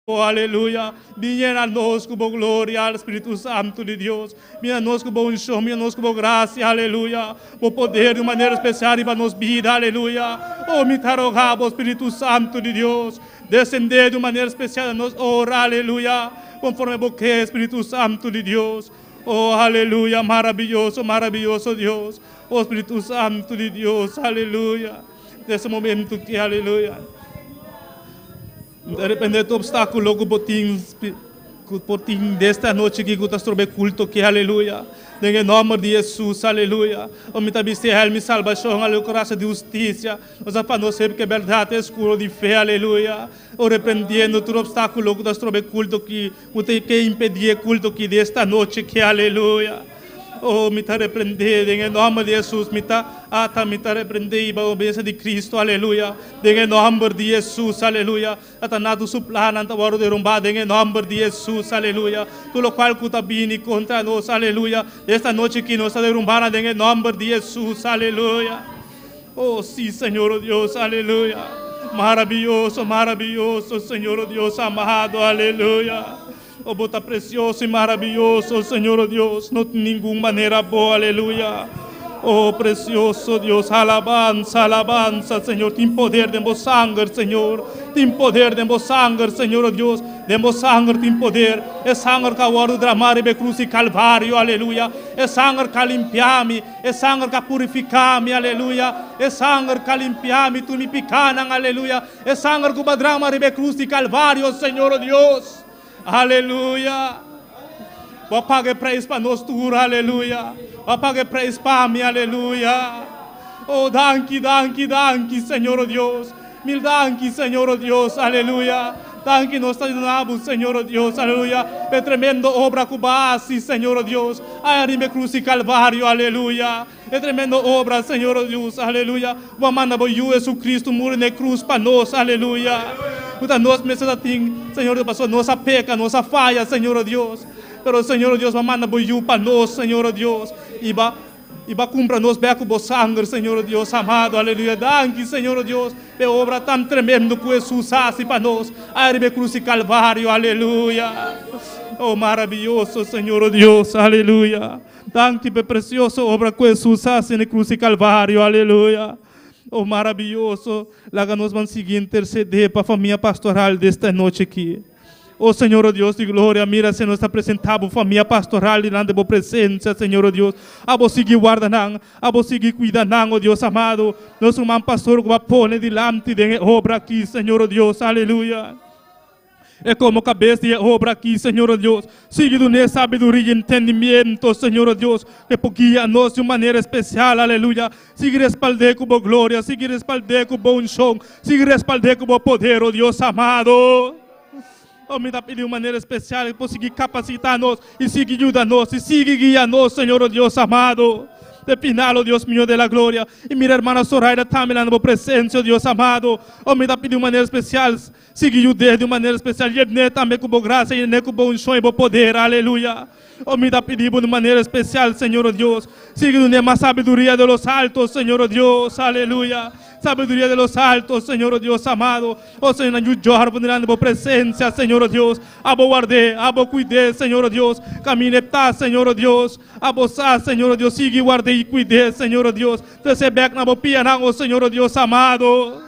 Oh, aleluya. Bin yena nos ku bo gloria, Spiritu Santu di Dios. Bin yena nos ku bo unshon, bin yena nos ku bo grasia, aleluya. Bo poder di un manera spesial riba nos bida, aleluya. Oh, mi ta roga bo, Spiritu Santu di Dios, desendé di un manera spesial na nos ora, aleluya. Konforme bo ke, Spiritu Santu di Dios. Oh, aleluya, marabiyoso, marabiyoso Dios. Oh, Spiritu Santu di Dios, aleluya. Den e momento aki, aleluya. Di repente tur obstákulo ku bo tin esta anochi aki ku ta stroba kulto aki, aleluya. Den nòmber di Hesus, aleluya. O mi ta bisti hèlm di salbashon, aleluya, kurasa di hustisia. Nos pa nos ku e berdat eskudo di fe, aleluya. O reprendiendo tur obstákulo ku ta stroba kulto aki, ku tin ku impedí kulto aki esta anochi aki, aleluya. Oh, mi ta reprendé den nòmber di Hesus, mi ta ata, mi ta reprendé pa obediensia di Kristu, aleluya. Den nòmber di Hesus, aleluya. Satanas su plannan ta wòrdu derumbá den nòmber di Hesus, aleluya. Tur loke ku ta bini kontra nos, aleluya. Esta anochi aki nos ta derumbá den nòmber di Hesus, aleluya. Oh, sí, Señor oh Dios, aleluya. Maravioso, maravioso, Señor oh Dios amado, aleluya. Oh, bo ta presioso i maravioso, Señor oh Dios. No tin ningun manera bo, aleluya. Oh, presioso Dios, alabansa, alabansa, Señor. Tin poder den bo sanger, Señor. Tin poder den bo sanger, Señor oh Dios. Den bo sanger tin poder. E sanger ku a wòrdu dramá riba krus di Kalvario, aleluya. E sanger ku a limpia mi. E sanger ku a purifiká mi, aleluya. E sanger ku a limpia mi, tur mi pikánan, aleluya. E sanger ku a drama riba krus di Kalvario, Señor oh Dios. Aleluya. Bo a paga preis pa nos tur, aleluya. Bo a paga preis pa mi, aleluya. Oh, danki, danki, danki, Señor oh Dios. Mil danki, Señor oh Dios, aleluya. Danki nos ta duna, Señor oh Dios, aleluya. E tremendo obra ku b'a hasi, Señor oh Dios. Aya riba krus di Kalvario, aleluya. E tremendo obra, Señor oh Dios, aleluya. Bo a manda bo Yu Hesukristu muri na krus pa nos, aleluya. Puta nos mes tin, Señor Dios, pasó nos a peka, nos a faya, Señor oh Dios. Pero Señor oh Dios, bo a manda bo Yu pa nos, Señor oh Dios. I b'a kumpra nos bèk ku bo sanger, Señor oh Dios amado, aleluya. Danki, Señor oh Dios, e obra tan tremendo ku Hesus a hasi pa nos. Ariba krus di Kalvario, aleluya. Oh, maravioso, Señor oh Dios, aleluya. Danki pa e presioso obra ku Hesus a hasi na krus di Kalvario, aleluya. Oh, maravioso. Laga nos ban sigui intersedé pa famia pastoral di esta anochi aki. Oh Señor, oh Dios di gloria, mira, Señor, ta presentá famia pastoral dilanti di bo presensia, Señor, oh Dios. Abo sigui warda nan, abo sigui kuida nan, oh Dios amado. Nos ruman pastor ku b'a pone dilanti di obra aki, Señor, oh Dios, aleluya. E komo kabes di obra aki, Señor oh Dios. Sigui duna sabiduria i entendimentu, Señor oh Dios, ku por guia nos di un manera spesial, aleluya. Sigui respald'é ku bo gloria, sigui respald'é ku bo unshon, sigui respald'é ku bo poder, oh Dios amado. Oh, mi ta pidi di un manera spesial pa sigui kapasitá nos i sigui yuda nos i sigui guia nos, Señor, oh Dios amado. Te final, oh Dios mío de la gloria. I mira, ruman Zoraida, tambe na bo presensia, oh Dios amado. Oh, mi ta pidi di un manera spesial, sigui yuda di un manera spesial, yen'é tambe ku bo grasia, yen'é ku bo unshon i bo poder, aleluya. Oh, mi ta pidi di un manera spesial, Señor oh Dios. Sigui duna mas sabiduria di lo alto, Señor oh Dios, aleluya. Sabiduria di lo alto, Señor oh Dios amado. Oh Señor, yu Johar dilanti di bo presensia, Señor oh Dios. Abo ward'é, abo kuid'é, Señor oh Dios. Kaminda e ta, Señor oh Dios. Abo sa, Señor oh Dios. Sigui ward'é i kuid'é, Señor oh Dios. Trese bèk na bo pianan, oh Señor oh Dios amado.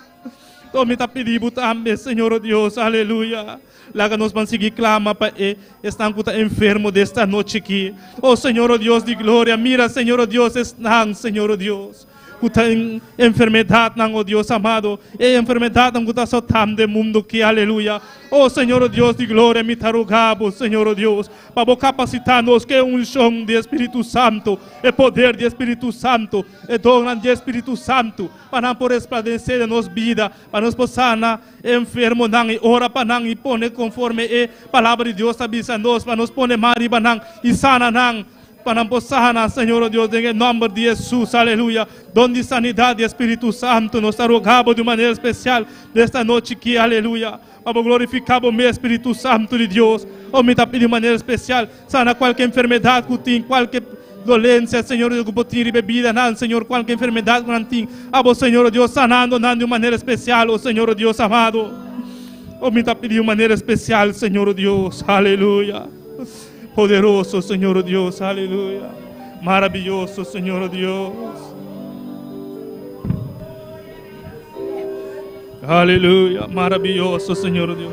Oh, mi ta pidi tambe, Señor oh Dios, aleluya. Laga nos ban sigui klama pa e esnan ku ta enfermo di esta anochi aki. Oh Señor, oh Dios di gloria, mira, Señor, oh Dios, esnan, Señor, oh Dios, ku ta den enfermedatnan, oh Dios amado, e enfermedatnan ku ta asotando mundu aki, aleluya. Oh Señor, oh Dios di gloria, mi ta roga bo, Señor, oh Dios, pa bo kapasitá nos ku unshon di Spiritu Santu, e poder di Spiritu Santu, e don di Spiritu Santu, pa nan por resplandesé den nos bida, pa nos por sana enfermonan i ora pa nan i pone konforme e palabra di Dios ta bisa nos, pa nos pone man riba nan i sana nan, pa nan por sana, Señor oh Dios, den nòmber di Hesus, aleluya. Don di sanidat di Spiritu Santu, nos ta roga di un manera spesial esta anochi aki, aleluya. Pa glorifiká bo mes, Spiritu Santu di Dios. Oh, mi ta pidi di manera spesial, sana kualke enfermedat ku tin, kualke dolensia, Señor, ku bo tin riba bida, nan, Señor, kualke enfermedat ku nan tin. Abo, Señor, Dios, sanando nan di un manera spesial, oh Señor, Dios amado. Oh, mi ta pidi un manera espesial, Señor Dios, aleluya. Poderoso, Señor Dios, aleluya. Maraviyoso, Señor Dios. Aleluya, maraviyoso, Señor Dios.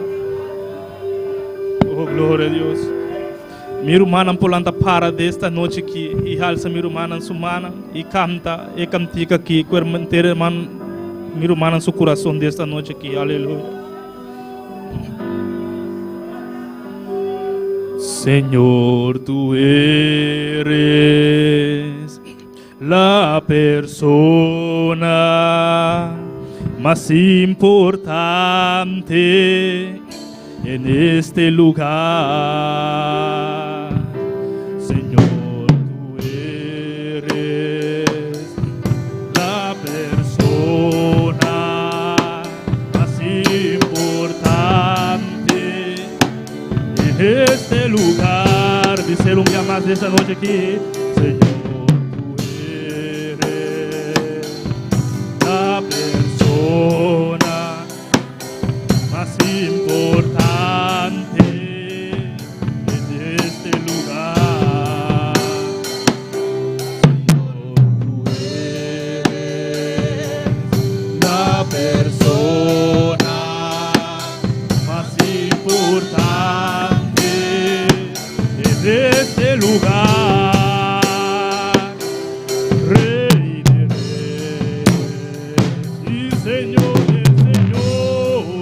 Oh, gloria a Dios. Mi rumannan por lanta para den esta nochi aki i halsa mi rumannan su mannan i kanta e kantika aki ku henter herman mi rumannan su kurason den esta nochi aki. Aleluya. Señor, tu eres la persona mas importante en este lugar. Señor, tu eres la persona mas importante en este lugar. Bis'é un bia mas esta nochi aki. Señor, tu eres la persona mas importante en este lugar. Señor, tu eres la persona mas importante en este lugar. Rey de reyes y Señor de señores,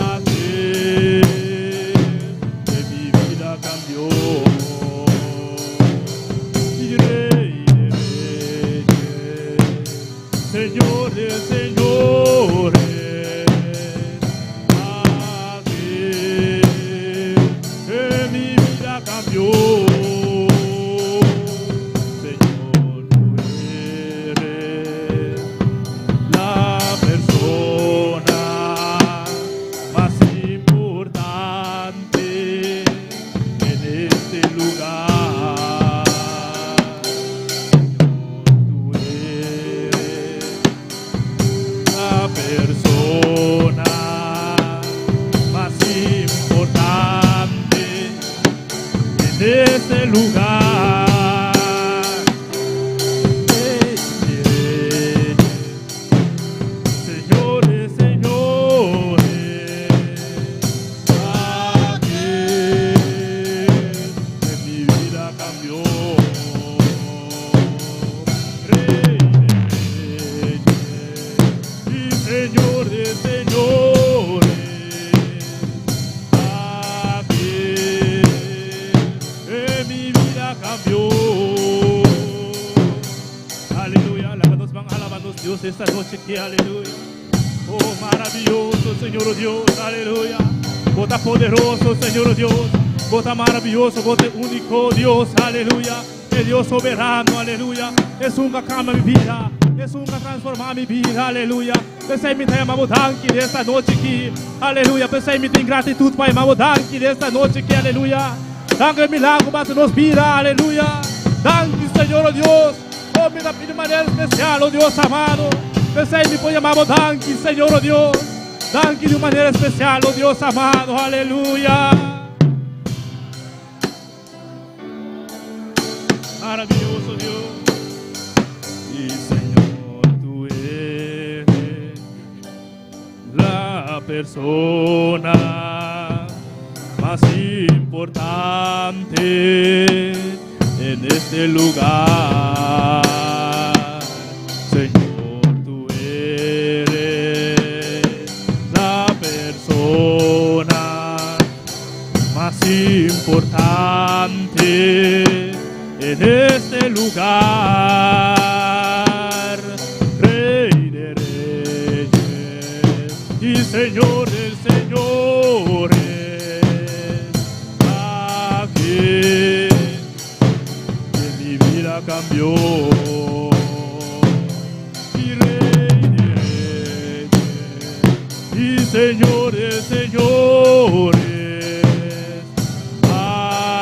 aquel que mi vida cambió. Y Rey de reyes, Señor de señores, aquel que mi vida cambió. Señor, tú eres la persona mas importante en este lugar. Señor, tú eres la persona mas importante en este lugar. Rey de reyes, Señor de señores, aquel que mi vida cambió. Rey de reyes y Señor de señores, aquel que mi vida cambió. Aleluya, laga nos ban alabá nos Dios esta nochi aki, aleluya. Oh, maraviyoso, Señor Dios, aleluya. Bo ta poderoso, Señor Dios. Bo ta maraviyoso, Bo ta úniko Dios, aleluya. E Dios soberano, aleluya. Esun ku a kambia mi bida. Esun ku a transformá mi bida, aleluya. P'esei mi ta yama Bo danki esta nochi aki, aleluya. P'esei mi tin gratitut pa yama Bo danki esta nochi aki, aleluya. Danki milager pa nos bida, aleluya. Danki, Señor Dios. Oh, mi ta pidi manera espesial, oh Dios amado. P'esei mi por yama Bo danki, Señor, oh Dios. Danki di un manera espesial, oh Dios amado, aleluya. Maraviyoso Dios. I Señor, tu eres la persona mas importante en este lugar. Señor, tú eres la persona mas importante en este lugar. Rey de reyes y Señor de señores, aquel que mi vida cambió. Y Rey de reyes y Señor de señores,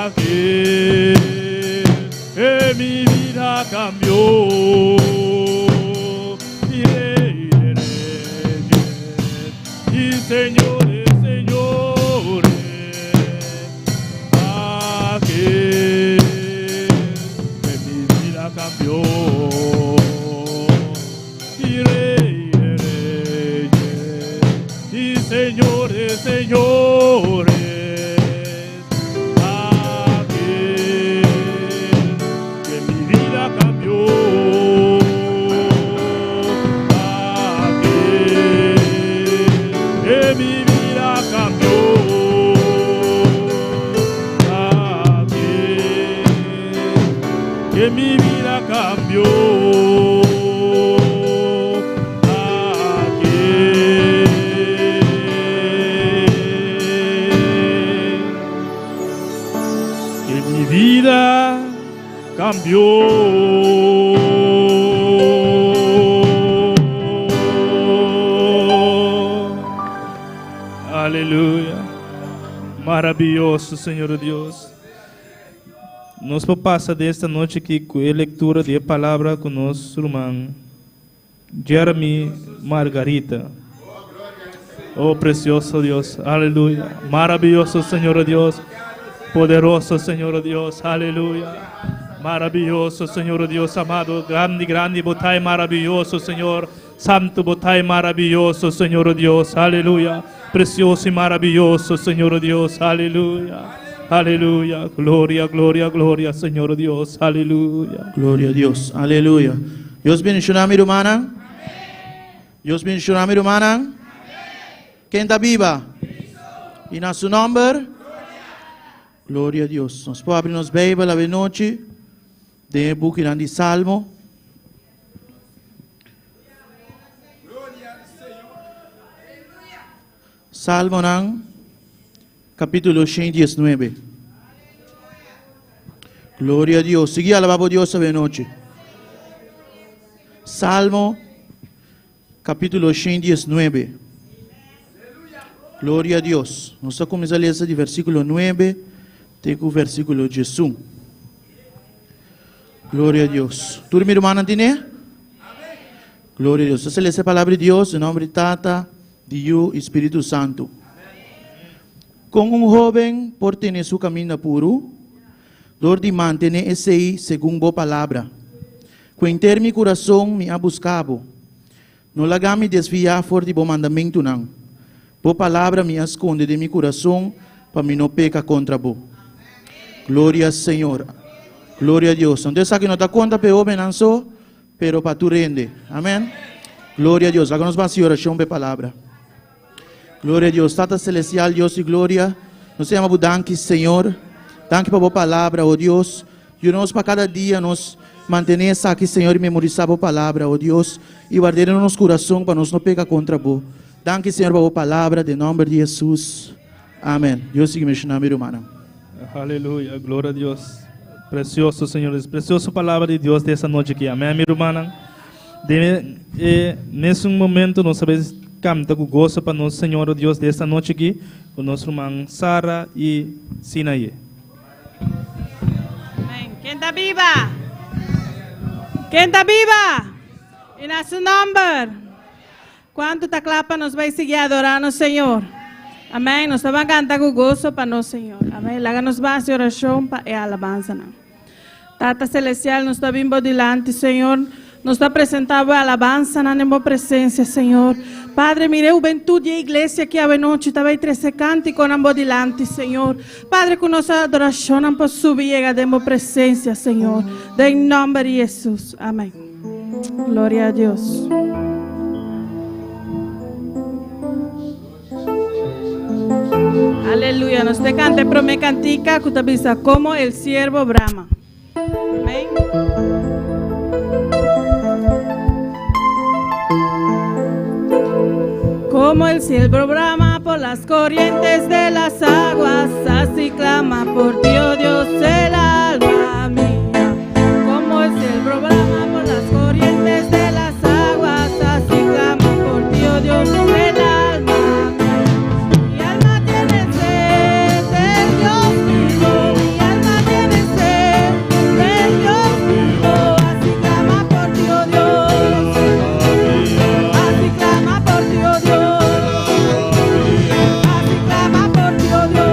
aquel que mi vida cambió. Y Rey de reyes. bida cambió. Aleluya. Maravilloso, Señor Dios. Nos por pasa den esta nochi aki ku e lektura di e palabra ku nos ruman Jeremy Margarita. Oh precioso Dios, aleluya. Maravilloso Señor Dios, poderoso Señor Dios, aleluya. Maravilloso Señor Dios amado, grandi, grandi Bo ta y maravilloso Señor. Santo Bo ta y maravilloso Señor Dios, aleluya. Precioso y maravilloso Señor Dios, aleluya. Aleluya, gloria, gloria, gloria Señor Dios, aleluya. Gloria a Dios, aleluya. Dios bendiciona mi rumannan. Dios bendiciona mi rumannan. Ken ta biba? Y na su nomber? Gloria a Dios. Nos por abri nos Bijbel awe nochi den e bukinan di Salmo. Salmonan capítulo 119. Gloria a Dios. Sigui alabá bo Dios awe nochi. Salmo capítulo 119. Gloria a Dios. Nos ta kuminsá lesa di versíkulo 9 te ku versíkulo 11. Gloria a Dios. Tur mi rumannan tine? Gloria a Dios. Nos ta lesa e palabra di Dios den nomber di Tata, di Yu i Spiritu Santu. Kon un hóben por tene su kaminda puru? Dor di mantené esei segun bo palabra. Ku henter mi kurason mi a buska bo. No laga mi desviá for di bo mandamentunan. Bo palabra mi a skonde den mi kurason pa mi no peka kontra bo. Gloria Señor. Gloria Dios. Anto esaki no ta konta pa e hóbennan so, pero pa tur hende. Amèn. Gloria Dios. Laga nos ban hasi orashon pa e palabra. Gloria Dios. Tata Celestial, Dios di gloria, nos ta yama bo danki, Señor. Danki pa bo palabra, oh Dios. Yuda nos pa kada dia nos mantené esaki, Señor, i memorisá bo palabra, oh Dios, i ward'é den nos kurason pa nos no peka kontra bo. Danki, Señor, pa bo palabra, den nòmber di Hesus. Amen. Dios sigui menshoná mi rumannan. Aleluya, gloria a Dios. Precioso, Señor Dios. Precioso palabra di Dios di esta nochi aki. Amén, mi rumannan. Den e mesun momento nos ta bay canta cu goso pa nos Señor Dios di esta nochi aki cu nos ruman Sara y Sinaye. Amén. Ken ta biba? Ken ta biba? Y na su nomber. Cuanto ta cla pa nos bay sigui adora nos Señor? Amén. Nos ta ban canta cu goso pa nos Señor. Amén. Laga nos ban haci oracion pa e alabanzanan. Tata Celestial, nos ta bin bo dilanti, Señor. Nos ta presenta bo e alabanzanan den bo presencia, Señor. Padre, mira e hubentud di e iglesia aki awenochi ta bay trece canticonan bo dilanti, Señor. Padre, cu nos adoracionnan por subi yega den bo presencia, Señor. Den nomber di Jesus. Amén. Gloria a Dios. Aleluya. Nos te canta e prome cantica cu ta bisa Como el siervo brama. Amén. Como el siervo brama por las corrientes de las aguas, así clama por ti, oh Dios, el alma mía. Como el siervo brama por las corrientes de las aguas, así clama por ti, oh Dios, el alma mía. Mi alma tiene sed del Dios vivo, mi alma tiene sed del Dios vivo, así clama por ti, oh Dios, así clama por ti, oh Dios, así clama por ti, oh Dios.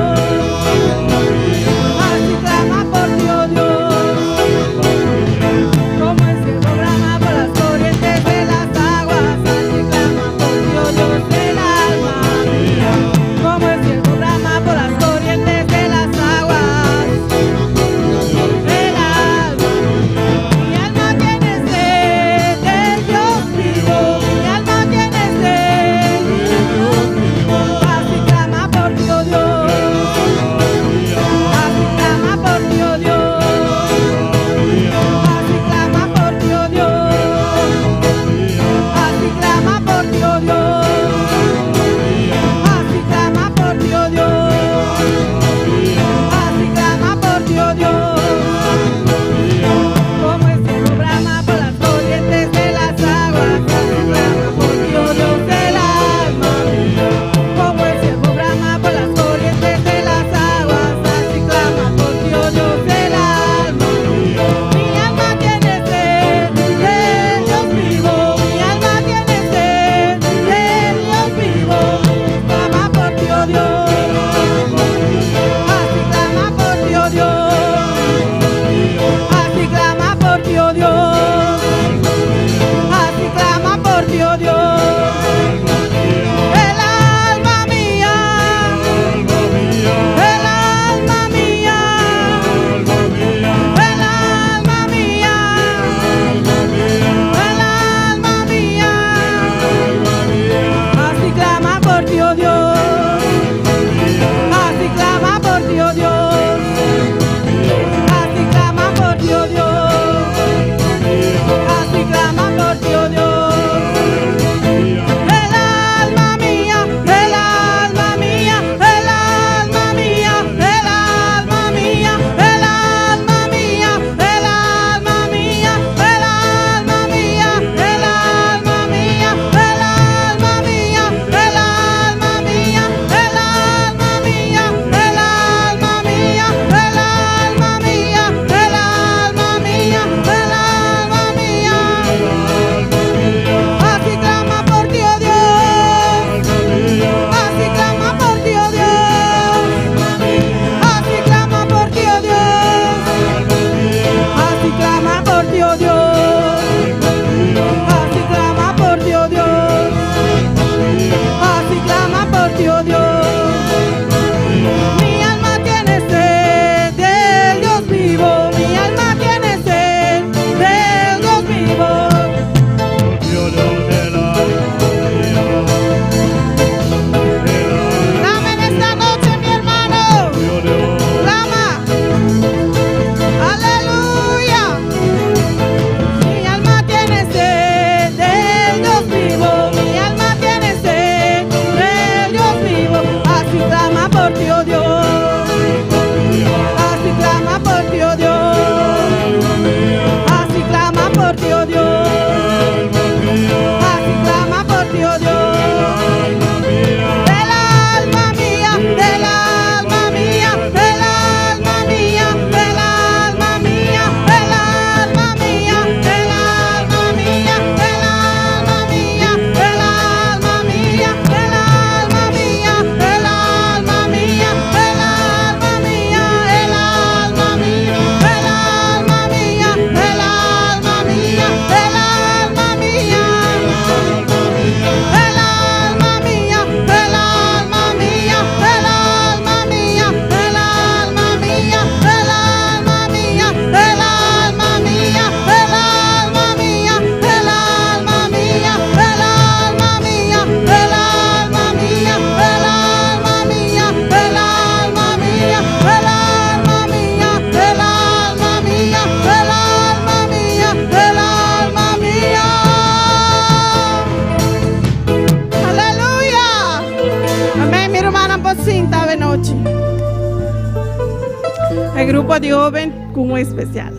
E grupo di hoben ku un espesial.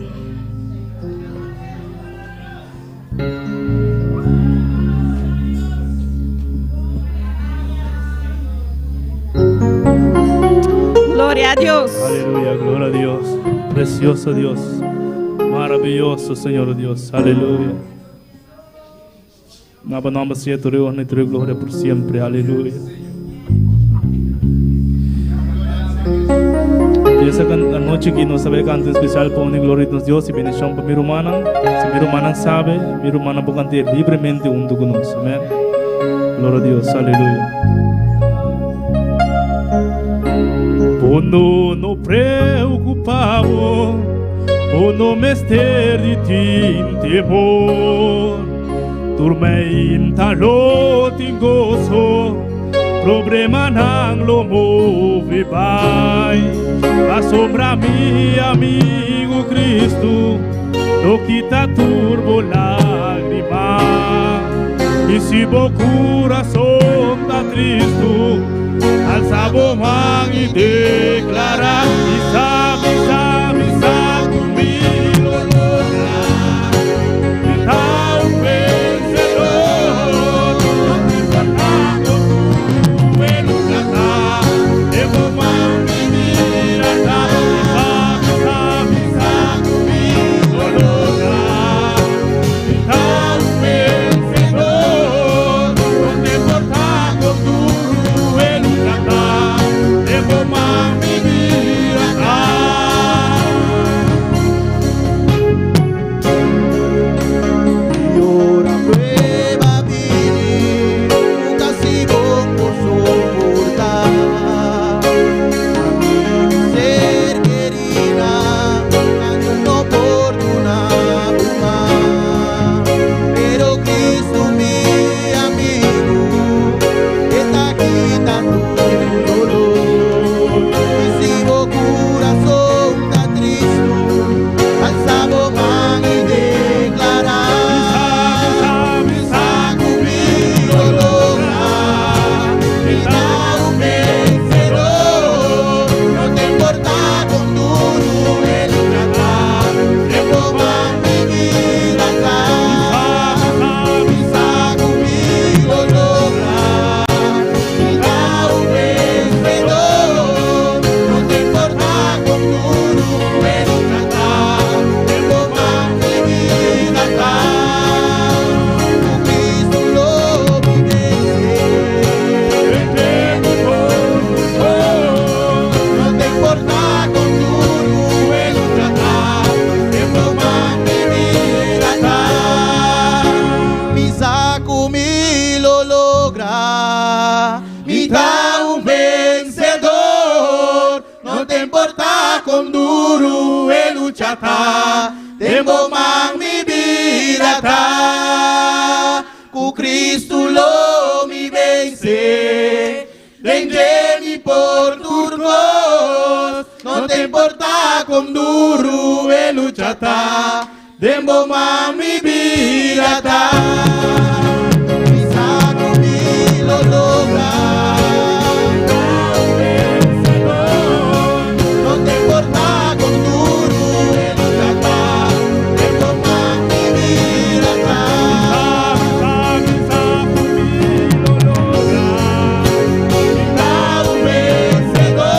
Gloria a Dios. Aleluya, gloria a Dios. Precioso Dios. Maravilloso Señor Dios. Aleluya. Na bo nomber sea tur e honra y tur e gloria por siempre. Aleluya. Y esa anochi aki nos ta bay canta especial pa honra y gloria di nos Dios y bendicion pa mi rumannan. Si mi rumannan sabe, mi rumannan por canta libremente hunto cu nos. Amen. Gloria a Dios. Aleluya. Bo no no preocupa bo, bo no mester di tin temor. Turmenta lo tin goso, problemanan lo move bai. Pasobra mi amigu Cristo lo kita tur bo lágrima. I si bo kurason ta tristu, alsa bo man i deklará, Mi sa, mi sa, mi sa ku mi lo logra. Mi ta un vencedor. No ta importa con tu e lucha ta, den bo man mi bida ta. Mi sa, mi sa, mi sa ku mi lo logra. Mi ta un vencedor. No ta importa con duru e lucha ta, den bo man mi bida ta. I ora prueba bini, ku kasi bo por soportá. Amigu i ser kerínan, nan no por duna bo man. Pero Kristu mi amigu, e ta kita tur doló. I si bo kurason ta tristu, alsa bo man i deklará. Mi sa ku mi lo logra, mi ta un vensedó. No ta importá kon duru e lucha ta, den bo man mi bida ta. Mi sa ku mi lo logra, mi ta un vensedó. No ta importá kon duru e lucha ta, den bo man mi bida ta. Ku Kristu lo mi vense. No ta importá kon duru e lucha ta, den bo man mi bida ta. Mi sa ku mi lo logra, mi ta un vensedó. No ta importá kon duru e lucha ta, den bo man mi bida ta. Ku Kristu lo mi vense, den dje mi por tur kos. No ta importá kon duru e lucha ta, den bo man mi bida ta. Mi sa ku mi lo logra. No ta importá kon duru e lucha ta, den bo man mi bida ta. Mi sa ku mi lo logra. Mi ta un vensedó.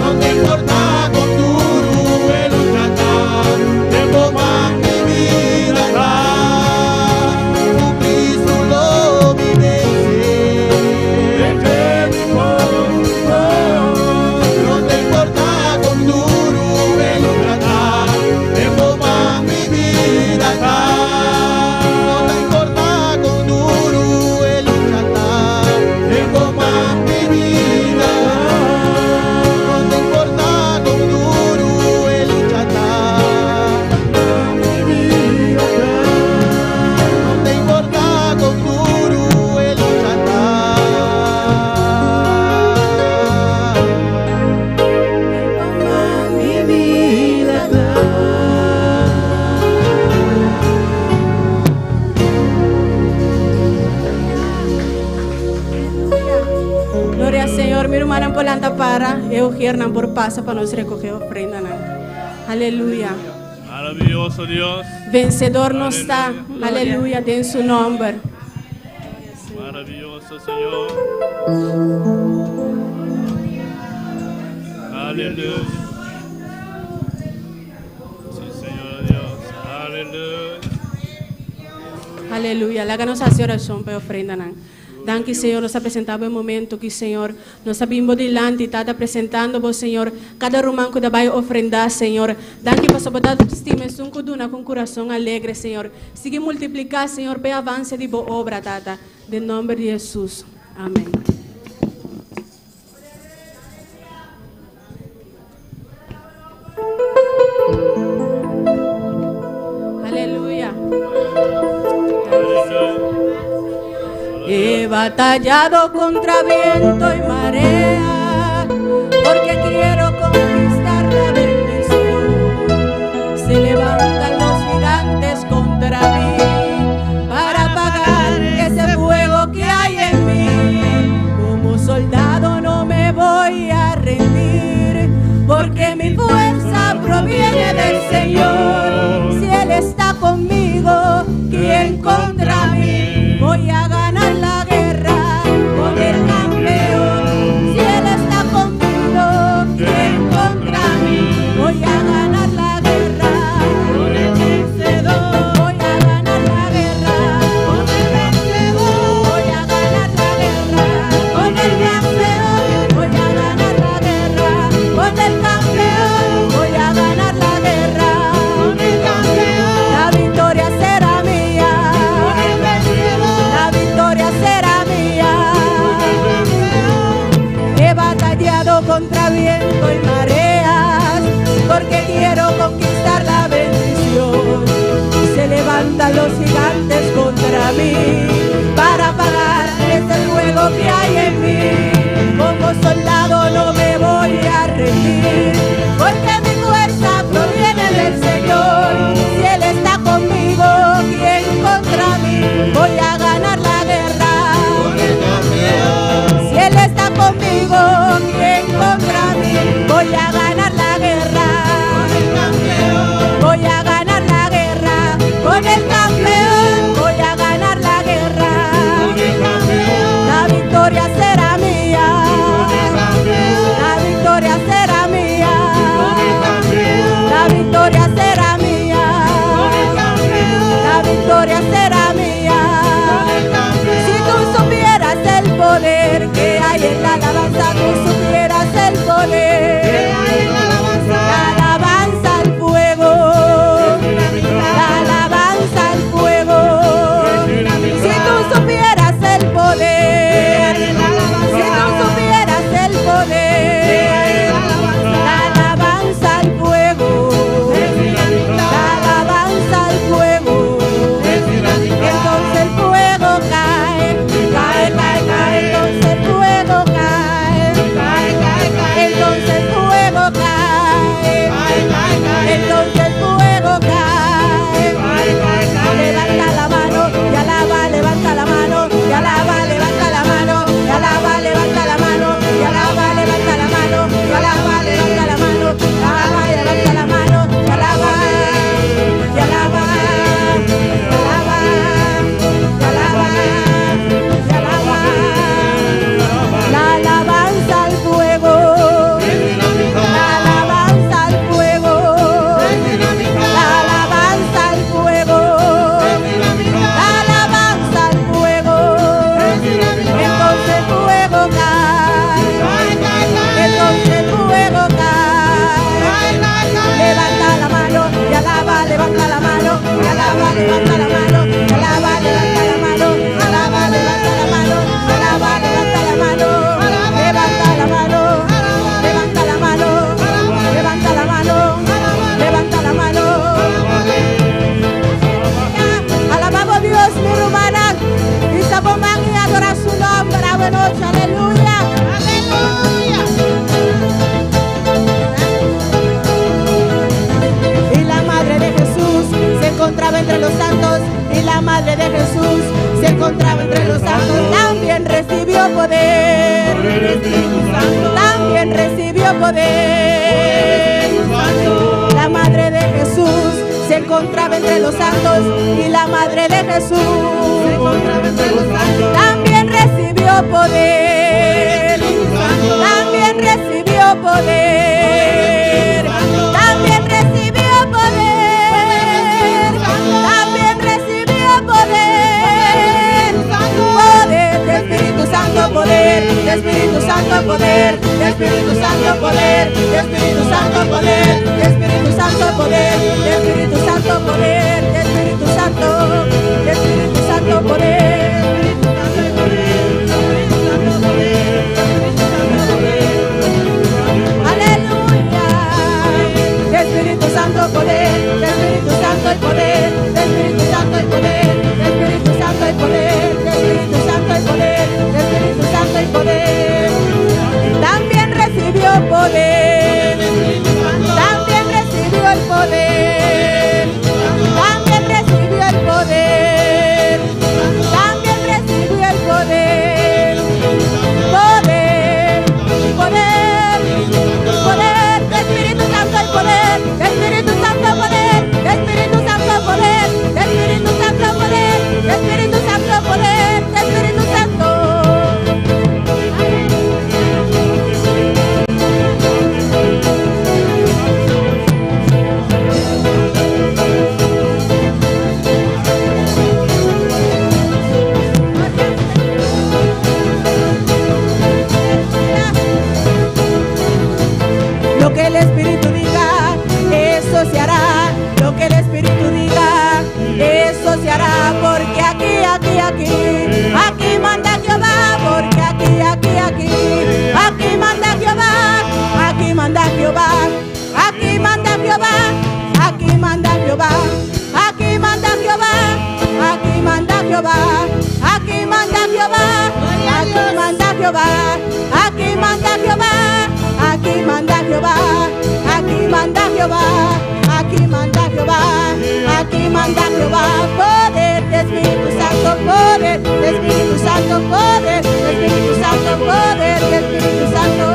No ta importá kon duru e lucha ta, den bo man mi bida ta. kier por pasa pa nos recoge ofrenda. Aleluya. Maraviyoso Dios. Vencedor nos ta. Aleluya. Den su nomber. Maraviyoso Señor. Aleluya. Si, Señor Dios. Aleluya. Aleluya. Laga nos haci oracion pa ofrenda. Danki, Señor, nos ta presenta e momento aki, Señor. Nos ta bin dilanti, Tata, presentando, bo, Señor, cada ruman cu ta bay ofrenda, Señor. Danki pa bo ta stima esun cu duna cu curason alegre, Señor. Sigui multiplica, Señor, pa avance di bo obra, Tata. Den nomber di Jesus. Amen. Aleluya. He batallado contra viento y marea, porque quiero conquistar la bendición. Se levantan los gigantes contra mí para apagar ese fuego que hay en mí. Como soldado no me voy a rendir, porque mi fuerza proviene del Señor. Si Él está conmigo, ¿quién contra mí? Voy a ganar la guerra con el campeón. Si Él está conmigo, ¿quién contra mí? Voy a ganar la guerra con el vencedor. Voy a ganar la guerra con el vencedor. Voy a ganar la guerra con el vencedor. Voy a ganar la guerra con el campeón. Voy a ganar la guerra con el campeón. La victoria será mía. Con el vencedor. La victoria será mía. He batallado contra viento y mareas, porque quiero conquistar la bendición. Se levantan los gigantes contra mí, para apagar ese fuego que hay en mí. Como soldado no me voy a rendir, porque mi fuerza proviene del Señor. Si Él está conmigo, ¿quién contra mí? Voy a ganar la guerra. Si Él está conmigo, ¿quién contra mí? Voy a ganar la guerra. Voy a ganar la guerra con el campeón. Voy a ganar la guerra. La victoria será mía. La victoria será mía. La victoria será mía. La victoria será mía. Si tú supieras el poder que hay en la alabanza, tú supieras el poder. La alabanza al fuego. La alabanza al fuego. Si tú supieras el poder. Si tú supieras el poder. La alabanza al fuego. La alabanza al fuego. Entonces el fuego cae, cae, cae, cae. Entonces el fuego cae, entonces el fuego cae, entonces el fuego cae. Levanta la mano y alaba, levanta la mano y alaba, levanta la mano y alaba, levanta la mano y alaba, levanta la mano y alaba, levanta la mano, alaba, levanta la mano y alaba, y alaba, y alaba, y alaba, y alaba. La alabanza al fuego, la alabanza al fuego, la alabanza al fuego, la alabanza al fuego. Entonces el fuego cae, entonces el fuego cae. Levanta la mano y alaba, levanta la mano y alaba, levanta la mano y alaba, levanta la mano, alaba, levanta la mano, alaba, levanta la mano, levanta la mano, levanta la mano, levanta la mano, levanta la mano. Alabamos a Dios, mi hermana, y sabemos y adorar su nombre. Buenas noches, aleluya. Aleluya. Y la madre de Jesús se encontraba entre los santos. Y la madre de Jesús se encontraba entre los santos. También recibió poder. También recibió recibió poder. La madre de Jesús se encontraba entre los santos y la madre de Jesús se encontraba entre los santos. También recibió poder. También recibió poder. También recibió poder. También recibió poder. Poder de Espíritu Santo, poder de Espíritu Santo, poder de Espíritu Santo, poder de Espíritu Santo, poder de Espíritu Santo, poder de Espíritu Santo, poder de Espíritu Santo, de Espíritu Santo, poder. Aleluya. Espíritu Santo poder, Espíritu Santo el poder, Espíritu Santo el poder, Espíritu Santo el poder, Espíritu Santo el poder, Espíritu Santo el poder. También recibió poder, también recibió el poder, también recibió el poder, también recibió el poder, poder, poder, poder, Espíritu Santo el poder, Espíritu Santo poder, Espíritu Santo poder, Espíritu Santo poder, Espíritu Santo poder, Espíritu Santo. Lo que el Espíritu diga, eso se hará. Lo que el Espíritu diga, eso se hará. Porque aquí, aquí, aquí, aquí manda Jehová. Porque aquí, aquí, aquí, aquí manda Jehová. Aquí manda Jehová. Aquí manda Jehová. Aquí manda Jehová. Aquí manda Jehová. Aquí manda Jehová. Aquí manda Jehová. Aquí manda Jehová. Aquí manda Jehová. Aquí manda Jehová. Aquí manda Jehová. Aquí manda Jehová. Aquí manda Jehová. Poder de Espíritu Santo, poder de Espíritu Santo, poder de Espíritu Santo, poder de Espíritu Santo.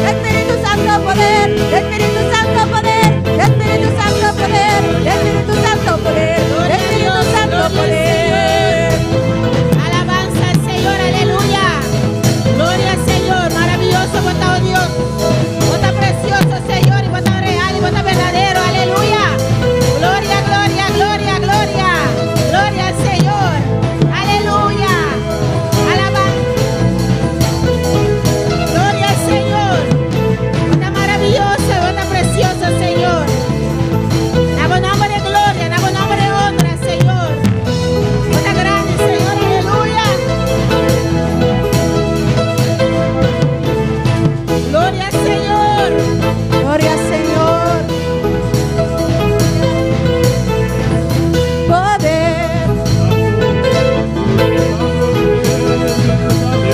Espíritu Santo, poder, Espíritu Santo, poder, Espíritu Santo, poder, Espíritu Santo, poder, Espíritu Santo, poder. Alabanza al Señor, aleluya. Gloria al Señor, maravilloso bo ta, oh Dios. Bo ta precioso, Señor, y bo ta real y bo ta berdadero, aleluya. Gloria, gloria, gloria, gloria. Gloria al Señor. Aleluya. Alabanza. Gloria al Señor. Bo ta maravilloso, bo ta precioso, Señor. Na bo nomber di gloria, na bo nomber di honra, Señor. Bo ta grandi, Señor, aleluya. Gloria al Señor. Gloria al Señor. Poder.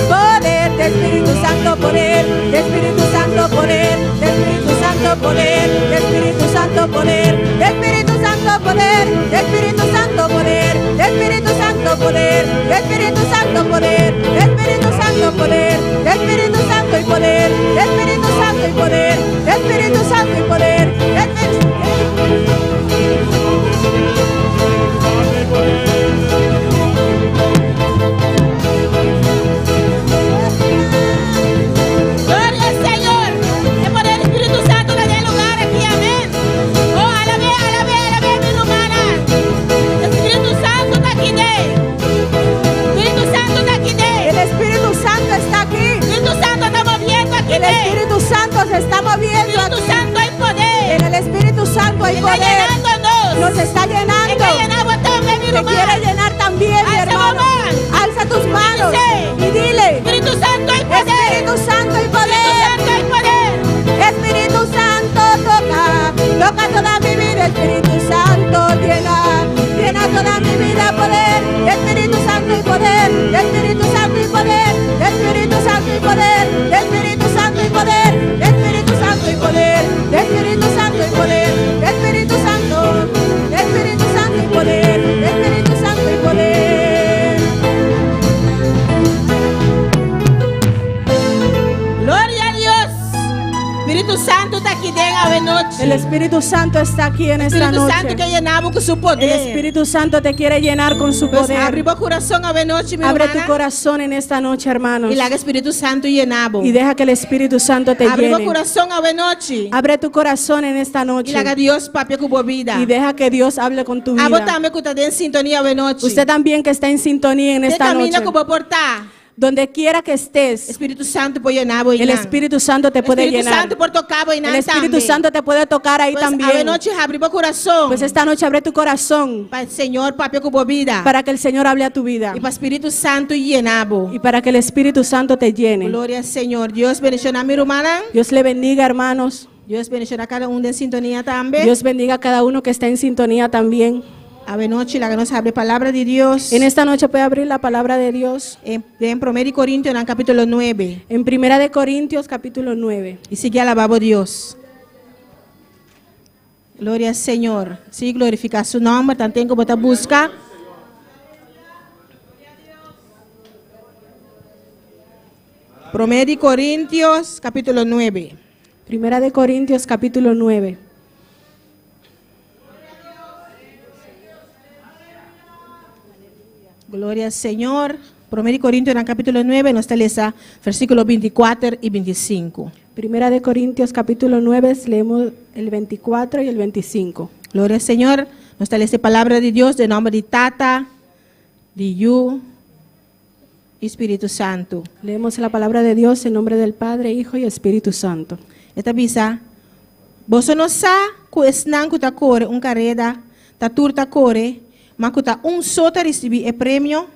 Poder de Espíritu Santo, poder, de Espíritu Santo, poder, de Espíritu Santo, poder, de Espíritu Santo, poder, de Espíritu Santo, poder, de Espíritu Santo, poder, de Espíritu Santo, poder, de Espíritu Santo, poder, de Espíritu Santo, poder, de Espíritu Santo y poder, de Espíritu Santo y poder, de Espíritu Santo y poder, de Espíritu. Gloria al Señor. E poder di Spirito Santo na e lugá aki. Amèn. Oh, alab'é, alab'é, alab'é, mi ruman. Spirito Santo ta aki, ne? Spirito Santo ta aki, ne? El Espíritu Santo está aquí. Spirito Santo ta moviendo aki, El ne? Espíritu Santo se está moviendo Spirito aquí. Santo hay poder. En el Espíritu Santo hay Está poder. yenándonos. Nos está llenando. Está llenando también, mi Te hermano. quiere llenar también, mi Alza hermano. mamá. Alza tus manos Sí. y dile: Spirito Santo hay poder. Espíritu Santo y Espíritu poder. Santo hay poder. Espíritu Santo toca, toca toda mi vida, Espíritu Santo llena, llena toda mi vida poder, Espíritu Santo y poder, Espíritu Santo y poder, Espíritu Santo y poder, Espíritu Santo y poder, Espíritu Santo y poder, Espíritu Santo y poder, Espíritu Santo, Espíritu Santo y poder, Espíritu Santo y poder. Gloria a Dios. Santu ta aki den awe nochi. El Espíritu Santo está aquí en esta Spiritu Santu noche. ke yena bo ku su El poder. Espíritu Santo te quiere llenar con su Pues poder. habri bo kurason awe nochi, mi Abre tu rumannan. corazón en esta noche, hermanos. I laga Spiritu Santu yena bo. Y deja que el Espíritu Santo te Habri bo llene. kurason awe nochi. Abre tu corazón en esta I noche. laga Dios papia ku bo bida. Y deja que Dios hable con tu Abo vida. tambe ku ta den sintonia awe nochi. Usted también que está en sintonía en Te esta kaminda noche. ku bo por ta. Donde quiera que estés, Spiritu Santu por yena bo el einan. Espíritu Santo te puede Spiritu llenar. Santu por toka bo einan El Espíritu tambe. Santo te puede tocar ahí Pues awe también. nochi habri bo kurason. Pues esta noche abre tu corazón Pa Señor papia ku bo bida. para que el Señor hable a tu vida I pa Spiritu Santu yena bo. y para que el Espíritu Santo te llene. Gloria na Señor. Dios bendishoná mi rumannan. Dios le bendiga, hermanos. Dios bendishoná kada un den sintonia tambe. Dios bendiga a cada uno que está en sintonía también. Awe nochi, laga nos habri palabra di Dios. En esta noche puede abrir la palabra de Dios Den 1 Korintionan kapítulo 9. en Primera de Corintios capítulo 9. I sigui alabá Dios. Gloria na Señor. Sigui glorifiká su nòmber. Tantu ku bo ta buska. 1 Korintionan kapítulo 9. Primera de Corintios capítulo 9. Gloria na Señor. 1 Korintionan kapítulo 9, nos ta lesa versíkulo 24 i 25. Primera de Corintios capítulo 9, leemos el 24 y el 25. Gloria na Señor. Nos ta lesa palabra di Dios, den nòmber di Tata, di Yu i Spiritu Santu. Leemos la palabra de Dios en nombre del Padre, Hijo y Espíritu Santo. E ta bisa, boso no sa ku esnan ku ta kore un kareda, ta tur ta kore, ma ku ta un so ta risibí e premio,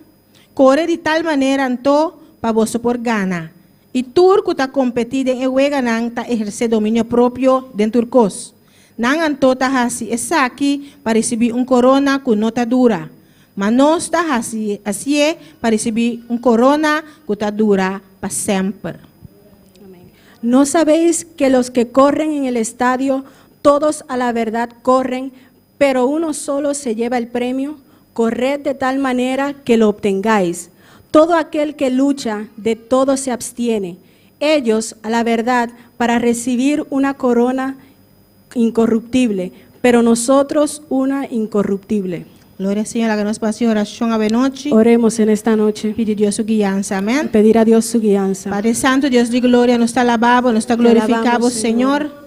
kore di tal manera anto pa boso por gana. I tur ku ta kompetí den e weganan ta ehersé dominio propio den tur kos. Nan anto ta hasi esaki pa risibí un korona ku no ta dura. Ma nos ta hasi hasié pa risibí un korona ku ta dura pa semper. ¿No sabéis que los que corren en el estadio, todos a la verdad corren, pero uno solo se lleva el premio? Corred de tal manera que lo obtengáis. Todo aquel que lucha, de todo se abstiene. Ellos, a la verdad, para recibir una corona incorruptible, pero nosotros una incorruptible. Gloria na Señor, laga nos hasi orashon awe nochi. Oremos en esta noche. Pidi Dios su guiansa, amèn. Pedir a Dios su guianza. Padre Santu, Dios di gloria, nos ta alabá Bo, nos ta Te glorifiká Bo, alabamos, Señor.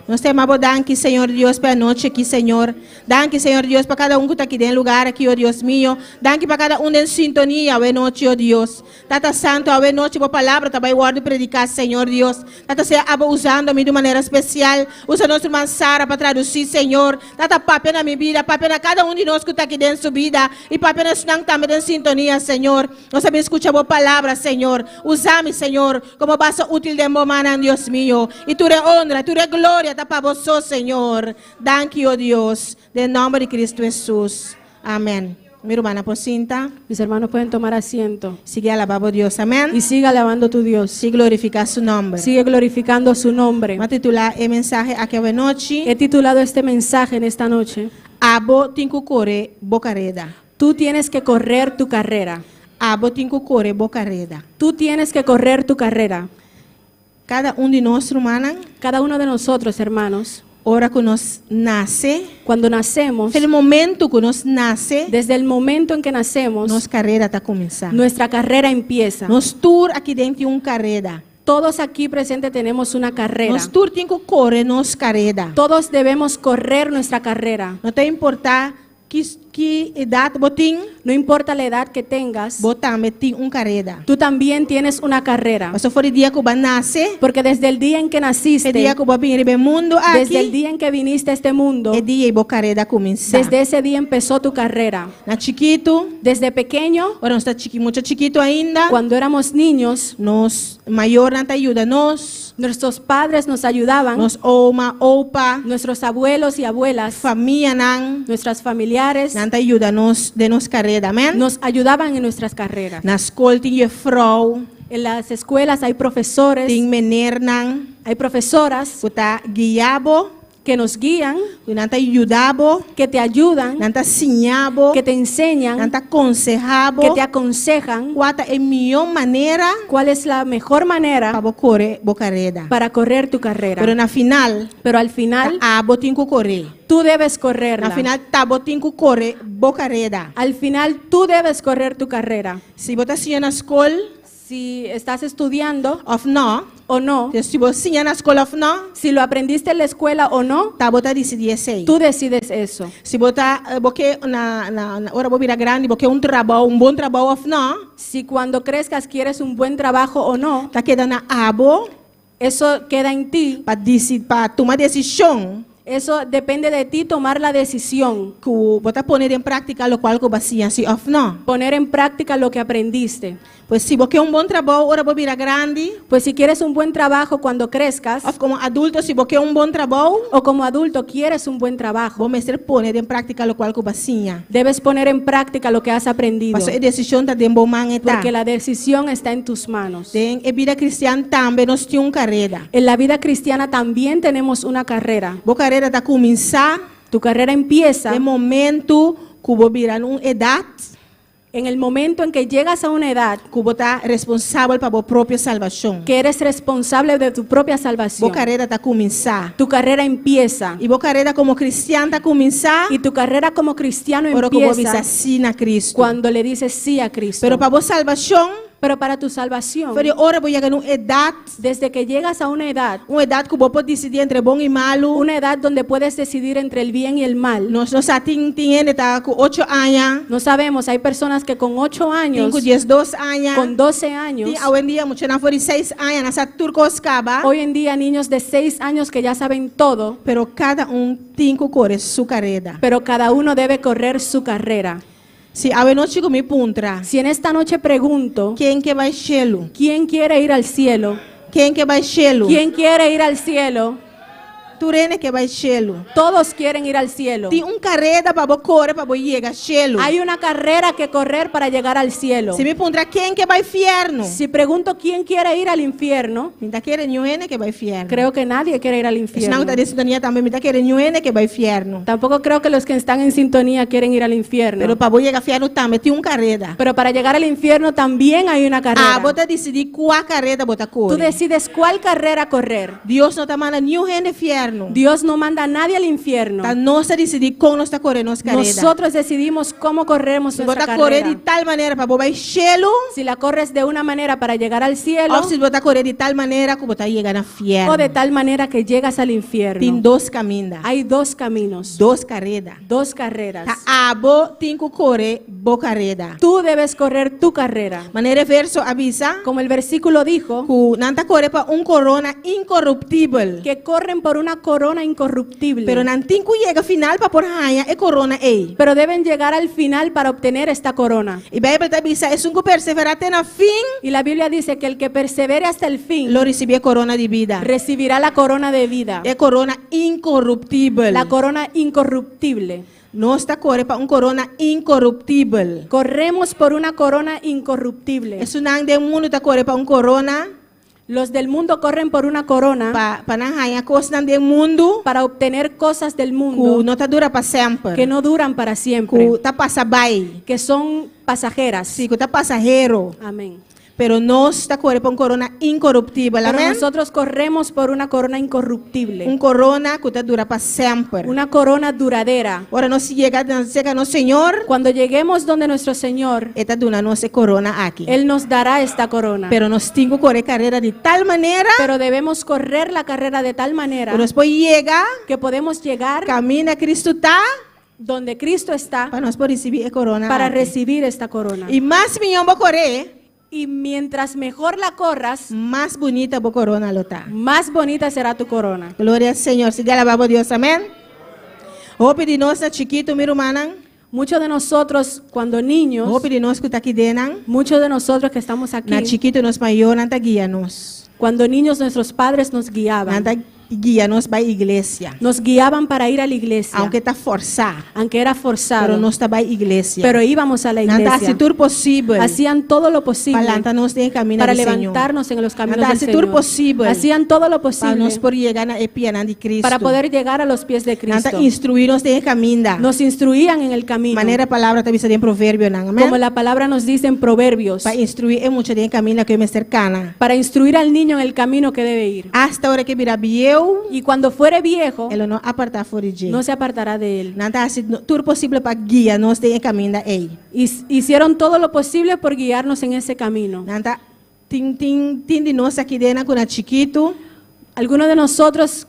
Nos ta yama Bo danki, Señor Dios, pa e anochi aki, Señor. Danki, Señor Dios, pa kada un ku ta aki den lugá aki, oh Dios mio. Danki pa kada un den sintonia, awe nochi, oh Dios. Tata Santu, awe nochi, bo palabra ta bai wòrdu prediká, Señor Dios. Tata, sea abo usando mi di un manera spesial. Usa nos ruman Sara pa tradusí, Señor. Tata, papia na mi bida, papia na kada un di nos ku ta aki den su bida. I papia na esnan tambe den sintonia, Señor. Nos ta bin skucha bo palabra, Señor. Usa mi, Señor, komo vaso útil den bo mannan, Dios mio. I tur e honra, tur e gloria ta pa bo so, Señor. Danki, oh Dios. Den nòmber di Kristu Hesus. Amèn. Mi rumannan por sinta. Mis hermanos pueden tomar asiento. Sigui alabá Dios. Amèn. Y siga alabando tu Dios. Sigui glorifiká su nòmber. Sigue glorificando su nombre. Mi a titulá e mensahe aki awe nochi. He titulado este mensaje en esta noche. Abo tin ku kore bo kareda. Tú tienes que correr tu carrera. Abo tin ku kore bo kareda. Tú tienes que correr tu carrera. Kada un di nos, rumannan, Cada uno de nosotros, hermanos, ora ku nos nase, cuando nacemos, for di momento ku nos nase, desde el momento en que nacemos, nos karera ta kuminsá. nuestra carrera empieza. Nos tur aki den tin un kareda. Todos aquí presentes tenemos una carrera. Nos tur tin ku kore nos kareda. Todos debemos correr nuestra carrera. No ta importá ki, ki edat bo tin, No importa la edad que tengas, bo tambe tin un kareda. tú también tienes una carrera. Paso for di dia ku bo a nase, Porque desde el día en que e naciste, dia ku bo a bin riba mundu aki, desde el día en que viniste a este mundo, e dia ei bo kareda a kuminsá. desde ese día empezó tu carrera. Na chikitu, Desde pequeño, ora nos ta chiki, mucha chikitu ainda, cuando éramos niños, nos mayornan ta yuda nos, nuestros padres nos ayudaban, nos oma, opa, nuestros abuelos y abuelas, famianan, nuestras familiares, nan ta yuda nos den nos kareda, amèn? nos ayudaban en nuestras carreras. Na skol tin yùfrou, En las escuelas hay profesores, tin menernan, hay profesoras ku ta guia bo, Que nos guían, Ku nan ta yuda bo, que te ayudan, nan ta siña bo, que te enseñan, nan ta konsehá bo, que te aconsejan kua ta e mihó manera cuál es la mejor manera pa bo kore bo kareda. para correr tu carrera. Pero na final, Pero al final, ta abo tin ku kor'é. tú debes Na correrla. final, ta abo tin ku kore bo kareda. Al final, tú debes correr tu carrera. Si bo ta siña na skol Si estás estudiando òf no, o no, si bo siña na skol òf no, si lo aprendiste en la escuela o no, ta abo ta disidí esei. tú decides eso. Si bo ta bo ke na na na ora bo bira grandi bo ke un trabou, un bon trabou òf no, Si cuando crezcas quieres un buen trabajo o no, ta keda na abo eso queda en ti. pa disi pa tuma desishon. Eso depende de ti tomar la decisión. Ku bo ta pone den práktika lokual ku bo a siña si òf no. Poner en práctica lo que aprendiste. Pues si bo ke un bon trabou ora bo bira grandi. Pues si quieres un buen trabajo cuando crezcas. Òf komo adulto si bo ke un bon trabou. O como adulto quieres un buen trabajo. Bo mester pone den práktika lokual ku bo a siña. Debes poner en práctica lo que has aprendido. Paso e desishon ta den bo man e ta. Porque la decisión está en tus manos. Den e bida kristian tambe nos tin un kareda. En la vida cristiana también tenemos una carrera. Bo kareda ta kuminsá. Tu carrera empieza. Den momentu ku bo bira un edat. En el momento en que llegas a una edad. Ku bo ta responsabel pa bo propio salbashon. Que eres responsable de tu propia salvación. Bo kareda ta kuminsá. Tu carrera empieza. I bo kareda komo kristian ta kuminsá. Y tu carrera como cristiano Ora ku bo empieza. bisa sí na Cristo. Cuando le dices sí a Cristo. Pero pa bo salbashon. Pero para tu salvación. For di ora bo yega na un edat. Desde que llegas a una edad. Un edat ku bo por disidí entre bon i malu. Una edad donde puedes decidir entre el bien y el mal. Nos no sa tin tin hende ta ku ocho aña. No sabemos, hay personas que con ocho años. Tin ku diesdos aña. Con doce años. Tin awendia muchanan for di seis aña nan sa tur kos kaba. Hoy en día niños de seis años que ya saben todo. Pero kada un tin ku kore su kareda. Pero cada uno debe correr su carrera. Si awenochi ku mi puntra. Si en esta noche pregunto. Ken ke bai shelu? Quién quiere ir al cielo? Ken ke bai shelu? Quién quiere ir al cielo? Tur hende ke bai shelu. Todos quieren ir al cielo. Tin un kareda pa bo kore pa bo yega shelu. Hay una carrera que correr para llegar al cielo. Si mi puntra ken ke bai fiernu. Si pregunto quién quiere ir al infierno. Mi ta kere niun hende ke bai fiernu. Creo que nadie quiere ir al infierno. Esnan ku ta den sintonia tambe mi ta kere niun hende ke bai fiernu. Tampoco creo que los que están en sintonía quieren ir al infierno. Pero pa bo yega fiernu tambe tin un kareda. Pero para llegar al infierno también hay una carrera. Abo ta disidí kua kareda bo ta kore. Tú decides cuál carrera correr. Dios no ta manda niun hende fiernu. Dios no manda a nadie al infierno. Ta nos ta disidí kon nos ta kore nos kareda. Nosotros decidimos cómo corremos Si bo nuestra ta kore carrera. di tal manera pa bo bai shelu. Si la corres de una manera para llegar al cielo. Òf si bo ta kore di tal manera ku bo ta yega na fiernu. O de tal manera que llegas al infierno. Tin dos kaminda. Hay dos caminos. Dos kareda. Dos carreras. Ta abo tin ku kore bo kareda. Tú debes correr tu carrera. Manera e verso a bisa. Como el versículo dijo. Ku nan ta kore pa un korona inkoruptibel. Que corren por una corona incorruptible. Pero nan tin ku yega final pa por haña e korona ei. Pero deben llegar al final para obtener esta corona. E Beibel ta bisa esun ku perseverá te na fin. Y la Biblia dice que el que persevere hasta el fin. Lo risibí e korona di bida. Recibirá la corona de vida. E korona inkoruptibel. La corona incorruptible. Nos ta kore pa un korona inkoruptibel. Corremos por una corona incorruptible. Esunnan den mundu ta kore pa un korona. Los del mundo corren por una corona. Pa pa nan haña kosnan den mundu. Para obtener cosas del mundo. Ku no ta dura pa semper. Que no duran para siempre. Ku ta pasa bai. Que son pasajeras. Sí, ku ta pasahero. Amén. Pero nos ta kore pa un korona inkoruptibel. Pero Amén. nosotros corremos por una corona incorruptible. Un korona ku ta dura pa semper. Una corona duradera. Ora nos yega serka nos Señor. Cuando lleguemos donde nuestro Señor. E ta duna nos e korona aki. Él nos dará esta corona. Pero nos tin ku kore e karera di tal manera. Pero debemos correr la carrera de tal manera. Ku nos por yega. Que podemos llegar. Kaminda Cristo ta. Donde Cristo está. Pa nos por risibí e korona Para aki. recibir esta corona. I mas mihó bo kor'é. Y mientras mejor la corras, Mas bunita bo korona lo ta. Más bonita será tu corona. Gloria al Señor. Sigui alabá bo Dios. Amén. Hopi di nos na chikitu, mi rumannan. Muchos de nosotros cuando niños, Hopi di nos ku ta aki dennan. Muchos de nosotros que estamos aquí, Na chikitu nos mayornan ta guia nos. Cuando niños nuestros padres nos guiaban. Nan ta guia nos bai iglesia. Nos guiaban para ir a la iglesia, Aunke ta forsá, aunque era forzado, pero nos ta bai iglesia. pero íbamos a la Nan ta hasi iglesia. tur posibel Hacían todo lo posible pa lanta nos den kaminda para di Señor. levantarnos en los caminos Nan ta del hasi tur Señor. posibel Hacían todo lo pa posible nos por yega na e pianan di Kristu. para poder llegar a los pies de Nan ta Cristo. instruí nos den kaminda. Nos instruían en el camino, Manera palabra ta bisa den proverbionan. Amèn. como la palabra nos dice en Proverbios, Pa instruí e mucha den kaminda ku e mester kana. para instruir al niño en el camino que debe ir. Asta ora ku e bira bieu, Y cuando fuere viejo, e lo no apartá for di dje. no se apartará de él. Nan ta hasi tur posibel pa guia nos den e kaminda ei. Hicieron todo lo posible por guiarnos en ese camino. Nan ta tin tin tin di nos aki den ku na chikitu. Algunos de nosotros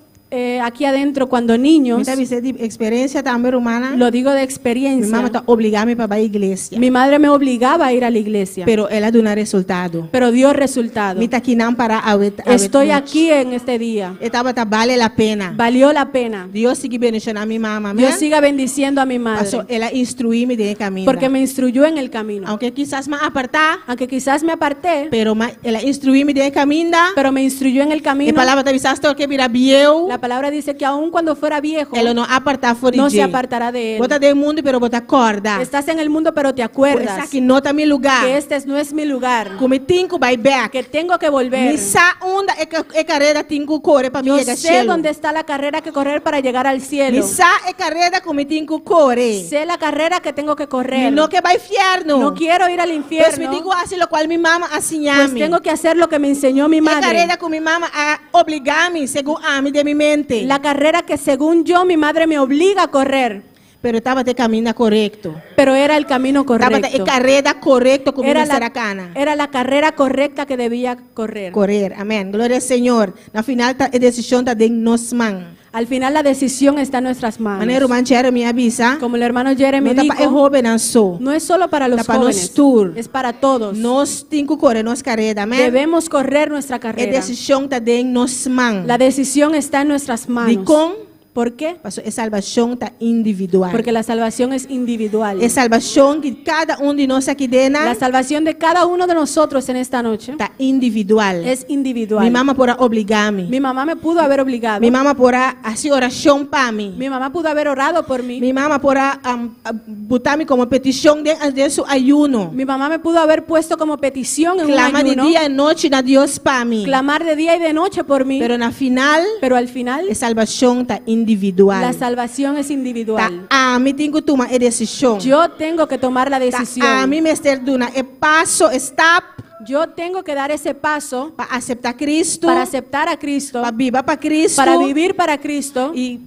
aquí adentro, cuando niños, Mi ta bisa di eksperensia tambe rumannan. lo digo de Mi experiencia, mama ta obligá mi pa bai iglesia. mi madre me obligaba a ir a la iglesia, Pero el a duna resultado. pero dio resultado. Mi ta akinan pará awe awe Estoy aquí en este día. E tabata bale la pena. Valió la pena. Dios sigui bendishoná mi mama. Dios siga bendiciendo a mi madre, Paso el a instruí mi den kaminda. porque me instruyó en el camino. Aunke kisas m'a apartá, Aunque quizás me aparté, pero ma, el a instruí mi den kaminda. pero me instruyó en el E camino. palabra ta bisa asta ora ku e bira bieu. La palabra dice que aun cuando fuera viejo, E lo no apartá for no se apartará de él. Bo ta den mundu, pero bo ta kòrda. Estás en el mundo, pero te acuerdas Esaki no ta mi lugá. que este no es mi lugar, Ku mi tin ku bai bèk. que tengo que volver. Mi sa unda e e kareda tin ku kore pa mi Yo yega sé shelu. dónde está la carrera que correr para llegar al Mi cielo. sa e kareda ku mi tin ku kore. Sé la carrera que tengo que correr. Mi no ke bai fièrnu. No quiero ir al Pues mi infierno. tin ku hasi lokual mi mama a siña Pues mi. tengo que hacer lo que me enseñó mi E madre. kareda ku mi mama a obligá mi, segun ami den mi mente. La carrera que según yo mi madre me obliga a correr, Pero tabata e kaminda korekto. pero era el camino Tabata e correcto. kareda korekto ku mi Era mester la, a kana. era la carrera correcta que debía correr. Korer. Amèn. Gloria na Señor. Na final ta, e desishon ta den nos man. Al final la decisión está en nuestras manos. Manera ruman Jeremy a bisa. Como el hermano Jeremy No ta pa e dijo, hóbennan so. no es solo para los Ta pa nos jóvenes, tur. es para todos. Nos tin ku kore nos kareda. Amèn. Debemos correr nuestra E carrera. desishon ta den nos man. La decisión está en nuestras manos. Dikon? ¿Por qué? Paso e salbashon ta individual. Porque la salvación es individual. E salbashon di kada un di nos aki den La salvación de cada uno de nosotros en esta noche ta individual. es individual. Mi mama por a obligá mi. Mi mamá me pudo haber obligado. Mi mama por a hasi orashon pa mi. Mi mamá pudo haber orado por mí. Mi mama por a um, buta mi komo petishon den, den su ayuno. Mi mamá me pudo haber puesto como petición en un Klama di ayuno. dia i nochi na Dios pa mi. Clamar de día y de noche por mí. Pero na final, Pero al final, e salbashon ta individual. la salvación es individual. Ta ami tin ku tuma e desishon. Yo tengo que tomar la Ta decisión. ami mester duna e paso, stap Yo tengo que dar ese paso pa aseptá Kristu, para aceptar a Cristo, pa biba pa Kristu para vivir para Cristo i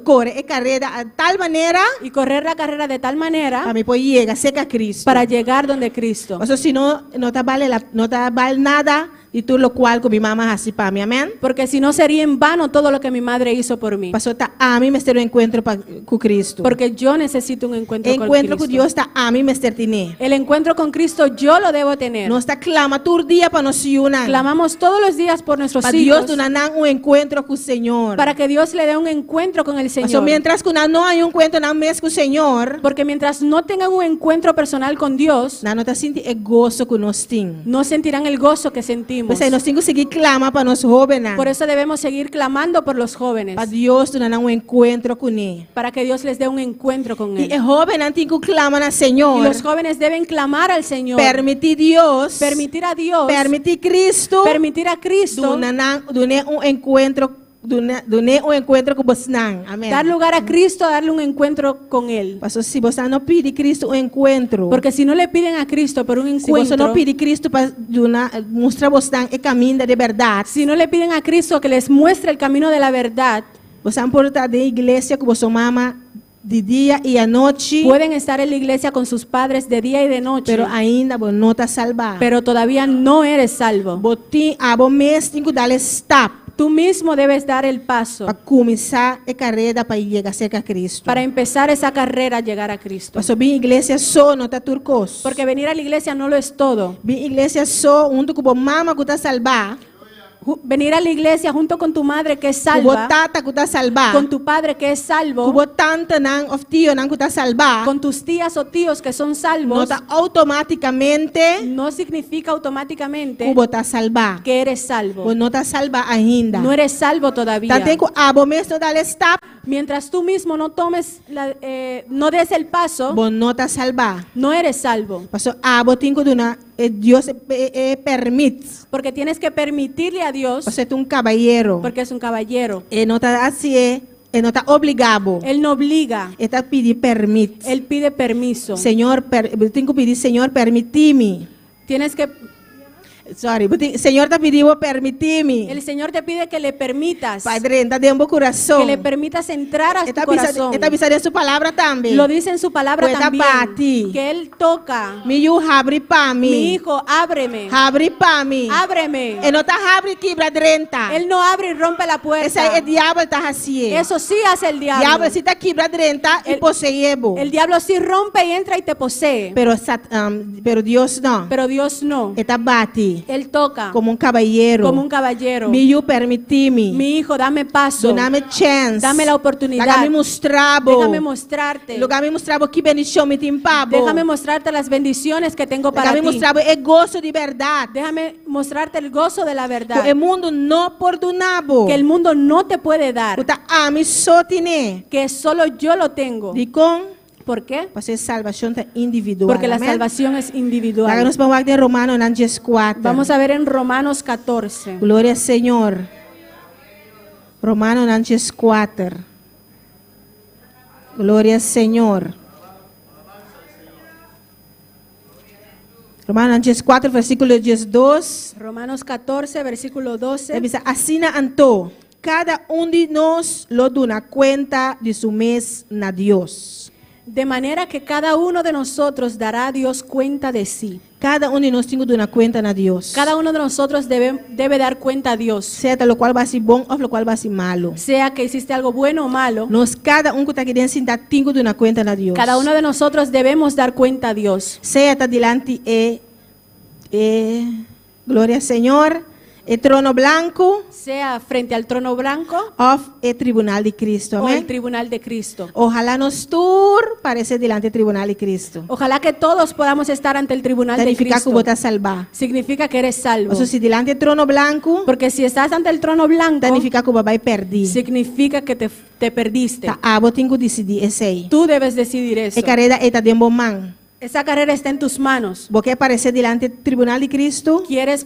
kore e kareda di tal manera y correr la carrera de tal manera pa mi por yega serka Kristu. para llegar donde Cristo. Paso si no, no ta bale la, no ta bal nada di tur lokual ku mi mama a hasi pa mi, amèn? Porque si no sería en vano todo lo que mi madre hizo por mí. Paso ta ami mester un enkuentro pa, ku Kristu. Porque yo necesito un encuentro, Enkuentro con ku Cristo. Dios ta ami mester tin'é. El encuentro con Cristo yo lo debo tener. Nos ta klama tur dia pa nos yunan. Clamamos todos los días por nuestros Pa Dios hijos duna nan un enkuentro ku Señor. para que Dios le dé un encuentro con el Paso Señor. mientras ku nan no haña un enkuentro nan mes ku Señor, Porque mientras no tengan un encuentro personal con Dios, nan no ta sinti e goso ku nos tin. no sentirán el gozo que sentimos. P'esei nos tin ku sigui klama pa nos hóbennan. Por eso debemos seguir clamando por los jóvenes, Pa Dios duna nan un enkuentro kuné. para que Dios les dé un encuentro con I Él. e hóbennan tin ku klama na Señor. Y los jóvenes deben clamar al Señor, Permití Dios, permitir a Dios, permití Kristu, permitir a Cristo duna nan, dun'é un enkuentro, duna, dun'é un enkuentro ku bosnan. Amèn. dar lugar a Cristo, a darle un encuentro con Él. Paso si bo no pidi Kristu un enkuentro, Porque si no le piden a Cristo por un si bo no encuentro, pidi Kristu pa duna, mustra bosnan e kaminda di bèrdat, si no le piden a Cristo que les muestre el camino de la verdad, bo por ta den iglesia ku bo mama di dia i anochi, pueden estar en la iglesia con sus padres de día y de noche, pero ainda bo no ta salbá. pero todavía no eres salvo. Bo tin abo mes tin ku dal e stap Tú mismo debes dar el paso pa kuminsá e kareda pa yega serka Kristu. para empezar esa carrera a llegar a Cristo. Paso bin iglesia so no ta tur kos. Porque venir a la iglesia no lo es todo. Bin iglesia so huntu ku bo mama ku ta salbá. Venir a la iglesia junto con tu madre que es Ku bo salva, tata ku ta salbá. con tu padre que es salvo, Ku bo tantanan òf tionan ku ta salbá. con tus tías o tíos que son salvos, No ta outomátikamente no significa automáticamente ku bo ta salbá. que eres salvo. Bo no ta salbá ainda. No eres salvo todavía. Tanten ku abo mes no dal e stap, Mientras tú mismo no tomes, no des el paso, bo no ta salbá. no eres salvo. Paso abo tin ku duna e Dios e pèrmit. Porque tienes que permitirle a Dios, Paso e ta un kabayero. porque es un caballero. E no ta hasi, e no ta obligá bo. Él no obliga, E ta pidi pèrmit. Él pide permiso. Señor, per, tin ku pidi, Señor, permití mi. Tienes que, Sorry, Señor ta pidi bo permití mi. El Señor te pide que le permitas, Pa drenta den bo kurason. que le permitas entrar a tu E ta bisa, corazón. e ta bisa den su palabra tambe. Lo dice en su palabra Ku e ta también, bati. que Él toca. Mi yu habri pa mi. Mi hijo, ábreme. Habri pa mi. Ábreme. E no ta habri kibra drenta. Él no abre y rompe la puerta. Esei e diabel ta hasi. Eso sí hace el diablo. Diabel sí ta kibra drenta i poseé bo. El diablo sí rompe y entra y te posee. Pero Dios no. Pero Dios no. E ta bati. Él toca. Komo un kabayero. Como un caballero. Mi yu permití mi. Mi hijo, dame paso. Duna mi chèns. Dame la oportunidad. Laga mi mustra bo. Déjame mostrarte. Laga mi mustra bo ki bendishon mi tin pa bo. Déjame mostrarte las bendiciones que tengo para Laga mi ti. mustra bo e goso di bèrdat. Déjame mostrarte el gozo de la verdad. Ku e mundu no por duna bo. Que el mundo no te puede dar. Ku ta ami so tin'é. Que solo yo lo tengo. Dikon? ¿Por qué? Pasobra salbashon ta individual. Porque la Amèn? salvación es individual. Laga nos bai den Romanonan 14. Vamos a ver en Romanos 14. Gloria na Señor. Romanonan 4. Gloria na Señor. Romanonan 4, versíkulo 12. Romanos 14, versículo 12. E ta bisa, asina anto, kada un di nos lo duna kuenta di su mes na Dios. De manera que cada uno de nosotros dará a Dios cuenta de sí. Kada un di nos tin ku duna kuenta na Dios. Cada uno de nosotros debe dar cuenta a Dios. Sea lokual bo a hasi bon òf lokual bo a hasi malu. Sea que hiciste algo bueno o malo. Nos kada un ku ta aki den sintá tin ku duna kuenta na Dios. Cada uno de nosotros debemos dar cuenta a Dios. Sea ta dilanti e e gloria na Señor, e trono blanku Sea frente al trono blanco òf e tribunal di Kristu. o el Amèn. tribunal de Cristo. Ohalá nos tur paresé dilanti di tribunal di Kristu. Ojalá que todos podamos estar ante el tribunal de Signifiká Cristo. ku bo ta salbá. Significa que eres salvo. Paso si dilanti trono blanku, Porque si estás ante el trono blanco, signifiká ku bo a bai pèrdí. significa que te perdiste. Ta abo tin ku disidí esei. Tú debes decidir eso. E karera ei ta den bo man. Esa carrera está en tus manos. Bo ke paresé dilanti tribunal di Kristu ¿Quieres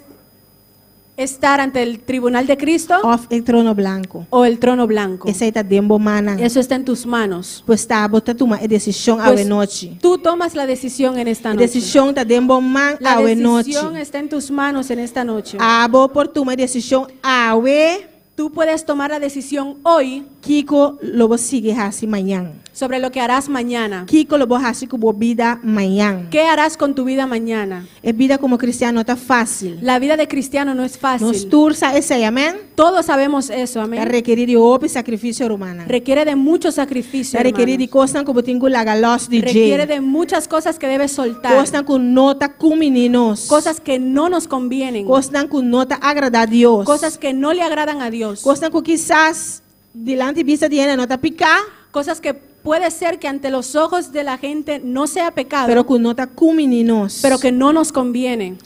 estar ante el tribunal de Cristo òf e trono blanku? o el trono blanco? Esei ta den bo man. Eso está en tus manos. Pues ta abo ta tuma e desishon Pues, awe nochi. tú tomas la decisión en esta E noche. desishon ta den bo man La awe nochi. decisión está en tus manos en esta noche. Abo por tuma e desishon awe Tú puedes tomar la decisión hoy kiko lo bo sigui hasi mañan. sobre lo que harás mañana. Kiko lo bo hasi ku bo bida mañan. ¿Qué harás con tu vida mañana? E bida komo kristian no ta fásil. La vida de cristiano no es Nos fácil. tur sa esei, amèn? Todos sabemos eso, Ta amén. rekerí di hopi sakrifisio, ruman. Requiere de mucho sacrificio. Ta rekerí di Hermanos. kosnan ku bo tin ku laga lòs di Requiere dje. de muchas cosas que debes soltar. Kosnan ku no ta kumbiní nos. Cosas que no nos convienen. Kosnan ku no ta agradá Dios. Cosas que no le agradan a Dios. Kosnan ku kisas dilanti bista di hende no ta piká, Cosas que puede ser que ante los ojos de la gente no sea pecado, pero ku no ta kumbiní nos. pero que no nos conviene.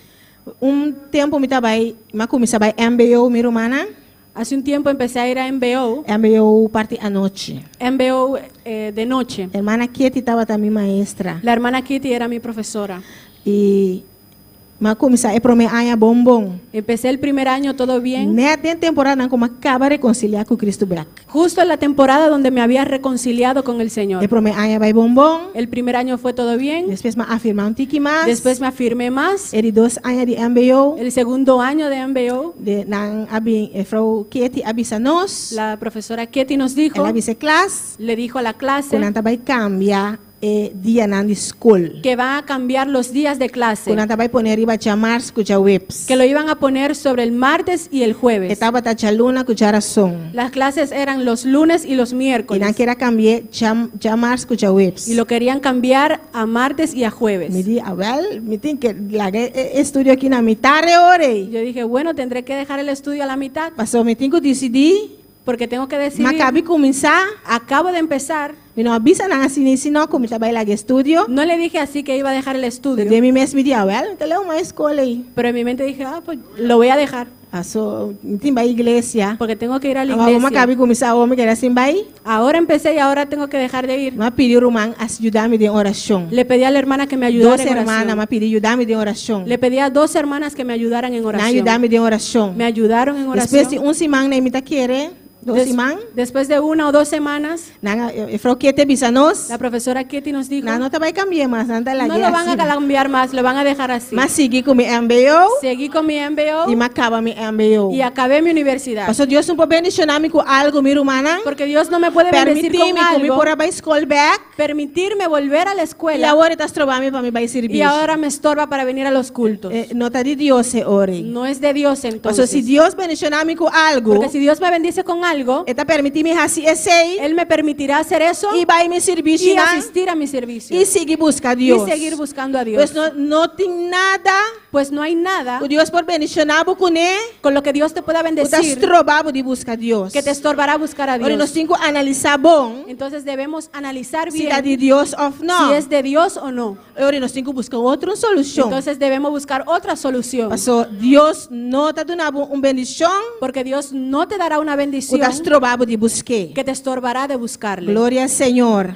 Un tempu mi tabata bai, m'a kuminsá bai MBO, mi ruman. Hace un tiempo empecé a ir a MBO, MBO parti anochi. MBO de noche. Ruman Kitty tabata mi maestra. La hermana Kitty era mi profesora. I m'a kuminsá e promé aña bon bon. Empecé el primer año todo bien. Nèt den temporada ku m'a kaba rekonsiliá ku Kristu bèk. Justo en la temporada donde me había reconciliado con el Señor. E promé aña a bai bon bon. El primer año fue todo bien. Despues m'a afirmá un tiki mas. Después me afirmé más. E di dos aña di MBO. El segundo año de MBO, De nan a bin juffrouw Kitty a bisa nos. la profesora Ketty nos dijo, El a bisa klas. le dijo a la clase Ku nan ta bai kambia E dianan di skol. Que van a cambiar los días de clase. Ku nan ta bai pone riba djamars ku djaweps. Que lo iban a poner sobre el martes y el E jueves. tabata djaluna ku djarason. Las clases eran los lunes y los I nan miércoles. ker a kambi'é djamars ku djaweps. Y lo querían cambiar a martes y a Mi jueves. di, awèl, mi tin ke laga e estudio aki na mitar e ora ei. Yo dije, bueno, tendré que dejar el estudio a la mitad Pasobra mi tin ku disidí. porque tengo que M'a decidir. kaba di kuminsá. Acabo de empezar. Mi no a bisa nan asina sino ku mi ta bai laga estudio. No le dije así que iba a dejar el estudio. Den mi mes mi di, awèl, mi ta leu mas skol ei. Pero en mi mente dije, ah, pues lo voy a dejar. Paso, mi tin bai iglesia. Porque tengo que ir a la Awor m'a iglesia. kaba di kuminsá, awor mi keda sin bai. Ahora empecé y ahora tengo que dejar de ir. M'a pidi ruman yuda mi den orashon. Le pedí a la hermana que me ayudara Dos en hermana oración. m'a pidi yuda mi den orashon. Le pedí a dos hermanas que me ayudaran en Nan oración. yuda mi den orashon. Me ayudaron en Despues di oración. un siman mi ta kere, dos Des- siman. después de una o dos semanas, Nan, e juffrouw Ketty a bisa nos. la profesora Ketty nos dijo, Nan no ta bai kambia mas, nan ta no lo van a cambiar más, lo van a dejar así. M'a sigui ku mi MBO Seguí con mi MBO i m'a kaba mi MBO. y acabé mi universidad. Paso Dios no por bendishoná mi ku algu, mi rumannan. Porque Dios no me puede bendecir Permití con mi ku mi algo, por a bai skol bèk. permitirme volver a la I escuela awor e ta stroba mi pa mi bai sirbishi. y ahora me estorba para venir a los cultos. Eh, no ta di Dios e ora ei. No es de Dios Paso entonces. si Dios bendishoná mi ku algu, Porque si Dios me bendice con algo, E ta permití mi hasi esei Él me permitirá hacer eso i bai mi sirbishi y nan asistir a mi servicio i sigui buska Dios. y seguir buscando a Dios. Pues no, no tin nada Pues no hay nada ku Dios por bendishoná bo kuné con lo que Dios te pueda ku ta bendecir stroba bo di buska Dios. que te estorbará buscar a Ora nos Dios. tin ku analisá bon Entonces debemos analizar si ta bien di Dios òf no. si es de Dios o no. Ora nos tin ku buska otro solushon. Entonces debemos buscar otra solución. Paso Dios no ta duna bo un bendishon Porque Dios no te dará una ku bendición ta stroba bo di busk'é. que te estorbará de buscarle. Gloria al Señor.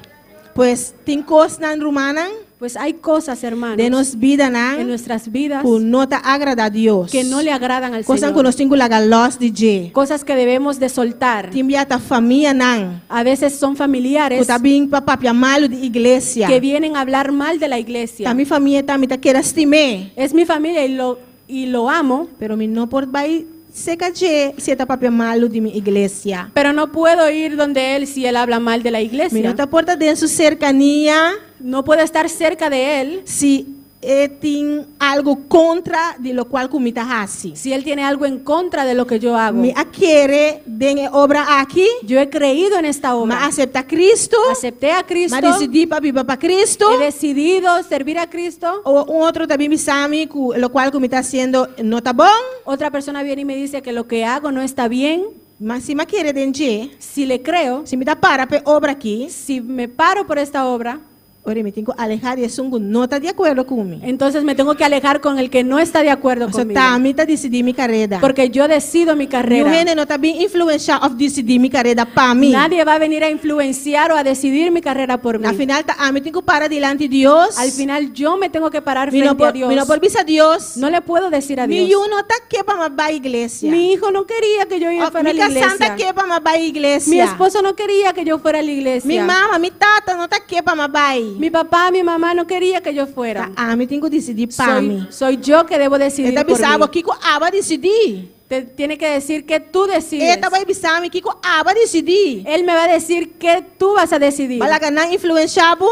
Pues tin kosnan rumannan Pues hay cosas, hermanos, den nos bida en nan nuestras vidas ku no ta agradá Dios. que no le agradan al Kosnan Señor. ku nos tin ku laga lòs di dje. Cosas que debemos de soltar. Tin bia ta famianan A veces son ku familiares ta bin pa papia malu di iglesia. que vienen a hablar mal de la iglesia. Ta mi famia e ta, mi ta keda stim'é. Es mi familia y lo, y lo amo, Pero mi no por bai serka dje si e ta papia malu di mi iglesia. pero no puedo ir donde él si él habla mal de la Mi iglesia. no ta por ta den su serkania No puedo estar cerca de él si e tin algu kontra di lokual ku mi ta hasi. si él tiene algo en contra de lo que yo hago. Mi a kere den e obra aki, Yo he creído en esta m'a obra. aseptá Kristu, Acepté a Cristo. m'a disidí pa biba pa Kristu. He decidido servir a Cristo. O un otro ta bin bisa mi ku lokual ku mi ta hasiendo no ta bon, Otra persona viene y me dice que lo que hago no está bien. ma si m'a kere den dje, Si le creo, si mi ta para p'e obra aki, si me paro por esta obra, ora mi tin ku alehá di esun ku no ta di akuerdo ku mi. entonces me tengo que alejar con el que no está de acuerdo So conmigo. ta mi ta disidí mi karera. Porque yo decido mi Niun carrera. hende no ta bin influensiá òf disidí mi karera pa mi. Nadie va a venir a influenciar o a decidir mi carrera por Na mí. final ta ami tin ku para dilanti Dios. Al final yo me tengo que parar Mi no frente a por, Dios. mi no por bisa Dios. No le puedo decir a Mi Dios. yu no ta ke pa mi bai iglesia. Mi hijo no quería que yo Oh, fuera a mi la kasá n' ta iglesia. ke pa mi bai iglesia. Mi esposo no quería que yo fuera a la iglesia. Mi mama, mi tata no ta ke pa mi bai. Mi papá, mi mamá no quería que yo fuera. Ta ami tin ku disidí pa mi. Soy, soy yo que debo decidir E ta por bisa bo mí. kiko abo a disidí. Te tiene que decir que tú decides. E ta bai bisa mi kiko abo a disidí. Él me va a decir que tú vas a decidir. B'a laga nan influensiá bo.